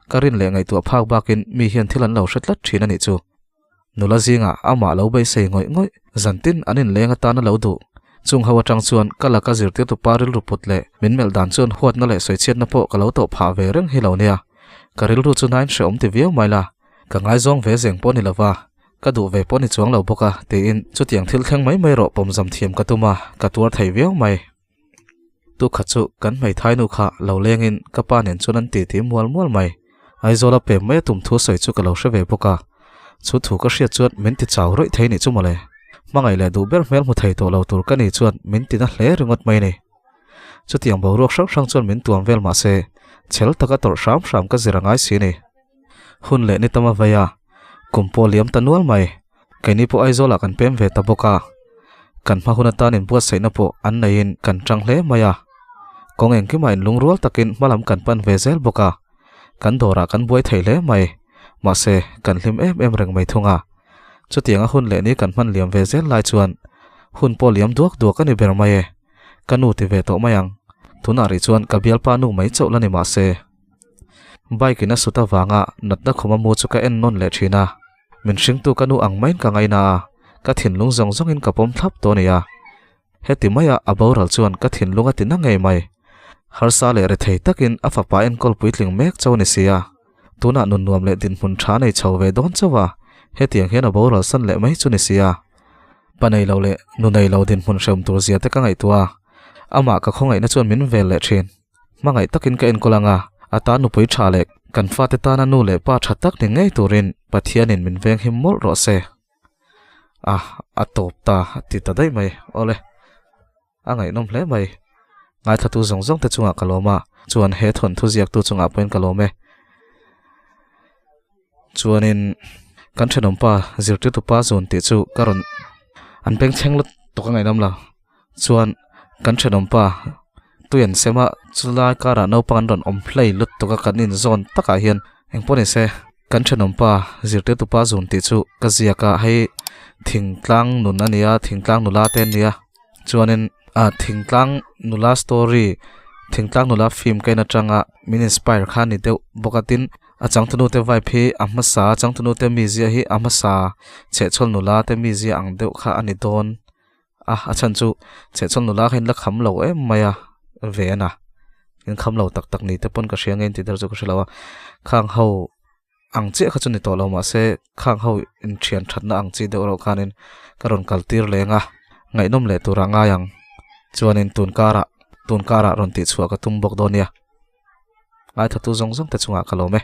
Ka rin leh ngaihtuah phak bakin mi hian thil an lo hre tlat thin a nih chu. Nula zingah amah lo beisei ngawih ngawih, zantin an inleng atana lo duh. Chung ho atang chuan ka laka zirtirtu pa rilru put leh min melh dan chuan huatna leh sawichhiatna pawh ka lo tawh phah ve reng hi lo nia. Ka rilru chu nain hrehawm ti viau mai la, ka ngaizawng ve zeng pawh ni lova, ka duh ve pawh ni chuang lo bawk a, tiin chutiang thil thleng mai mai rawh pawmzam thiam ka tum a, ka tuar thei viau mai. Tukhat chu kan hmeithai nu kha lo lengin ka pa nen chuan an titi mual mual mai. Aizawla pem mai a tum thu sawi chu ka lo hre ve bawk a, chu thu ka hriat chuan min ti chau rawih thei nih chu mawle. Hmangaih leh duh ber hmel hmu thei tawh lo tur ka ni chuan min ti na hle ringawt mai ni. Chutiang boruak hrang hrang chuan min tuam vel mah se, chhel taka tawrh hram hram ka zir a ngai si ni. Hun leh ni tam a vei a, kum pawh liam ta nual mai. Keini pawh Aizawlah kan pem ve ta bawk a, kan hma hun atan inbuatsaihna pawh an neiin kan tang hle mai a. Kawng engkimah inlungrual takin hmalam kan pan ve zel bawk a, kan dawrah kan buai thei hle mai. Mahse, kan hlim em em reng mai thung a. Chutianga hun leh ni kan hman liam ve zel lai chuan hun pawh liam duak duak a ni ber mai e. Ka nu ti ve tawh mai ang. Tunah rih chuan ka bialpa nu mai chauh la ni mah se. Bike in a sut avanga natna khuma mu chu ka en nawn leh thin a. Min hringtu ka nu ang maiin ka ngaina a, ka thinlung zawng zawngin ka pawm thlap tawh a ni a. Heti maia a boral chuan ka thinlung a ti na ngei mai. Harsa leh rethei takin a fapa enkawl puitling mek chauh a ni si a. Tunah nun nuam leh dinhmun tha nei chho ve dawn chauh a, hetiang hian a boral san leh mai chu ni si a. Pa nei lo leh nu nei lo dinhmun hrehawm tur zia te ka ngaihtuah a, amah ka khawngaihna chuan min vel leh thin. Hmangaih takin ka enkawl ang a, a tan nupui tha leh kan fate tana nu leh pa tha tak ni ngei turin Pathianin min venghim mawlh rawh se. A, a tawp ta a ti ta daih mai. Awle, a ngaihnawm hle mai. Ngaithlatu zawng zawng te chungah ka lawm a, chuan he thawnthu ziaktu chungah pawhin ka lawm e. Chuanin kan thenawmpa zirtirtu pa zun tih chu ka rawn an bengchheng lut tuk a ngaihnawm lo. Chuan kan thenawmpa tui an sem a, chulai karah naupang an rawn awm hlei lut tuk a kan inzawn takah hian engpawh ni se kan thenawmpa zirtirtu pa zun tih chu ka ziak a, hei thingtlang nun a nia thingtlang nula te an nia chuanin ah thingtlang nula story thingtlang nula film ka en atanga min inspire kha a ni deuh bawk a tin. A changtunu te vibe hi a hmasa a changtunu te mizia hi a hmasa chhehchhawl nula te mizia ang deuh kha a ni dawn a a chhan chu chhehchhawl nula kha in la kham lo em mai a ve a na in kham lo tak tak ni te pawn ka hria nge in tih der chu ka hre lo a khang ho ang chiah kha chu ni tawh lo mahse khang ho inthian thatna ang chi deuh erawh khanin ka rawn kal tir leng a ngaihnawm leh turah ngai ang chuanin tun karah tun karah rawn tih chhuah ka tum bawk dawn nia. Ngaithatu zawng zawng te chungah ka lawm e.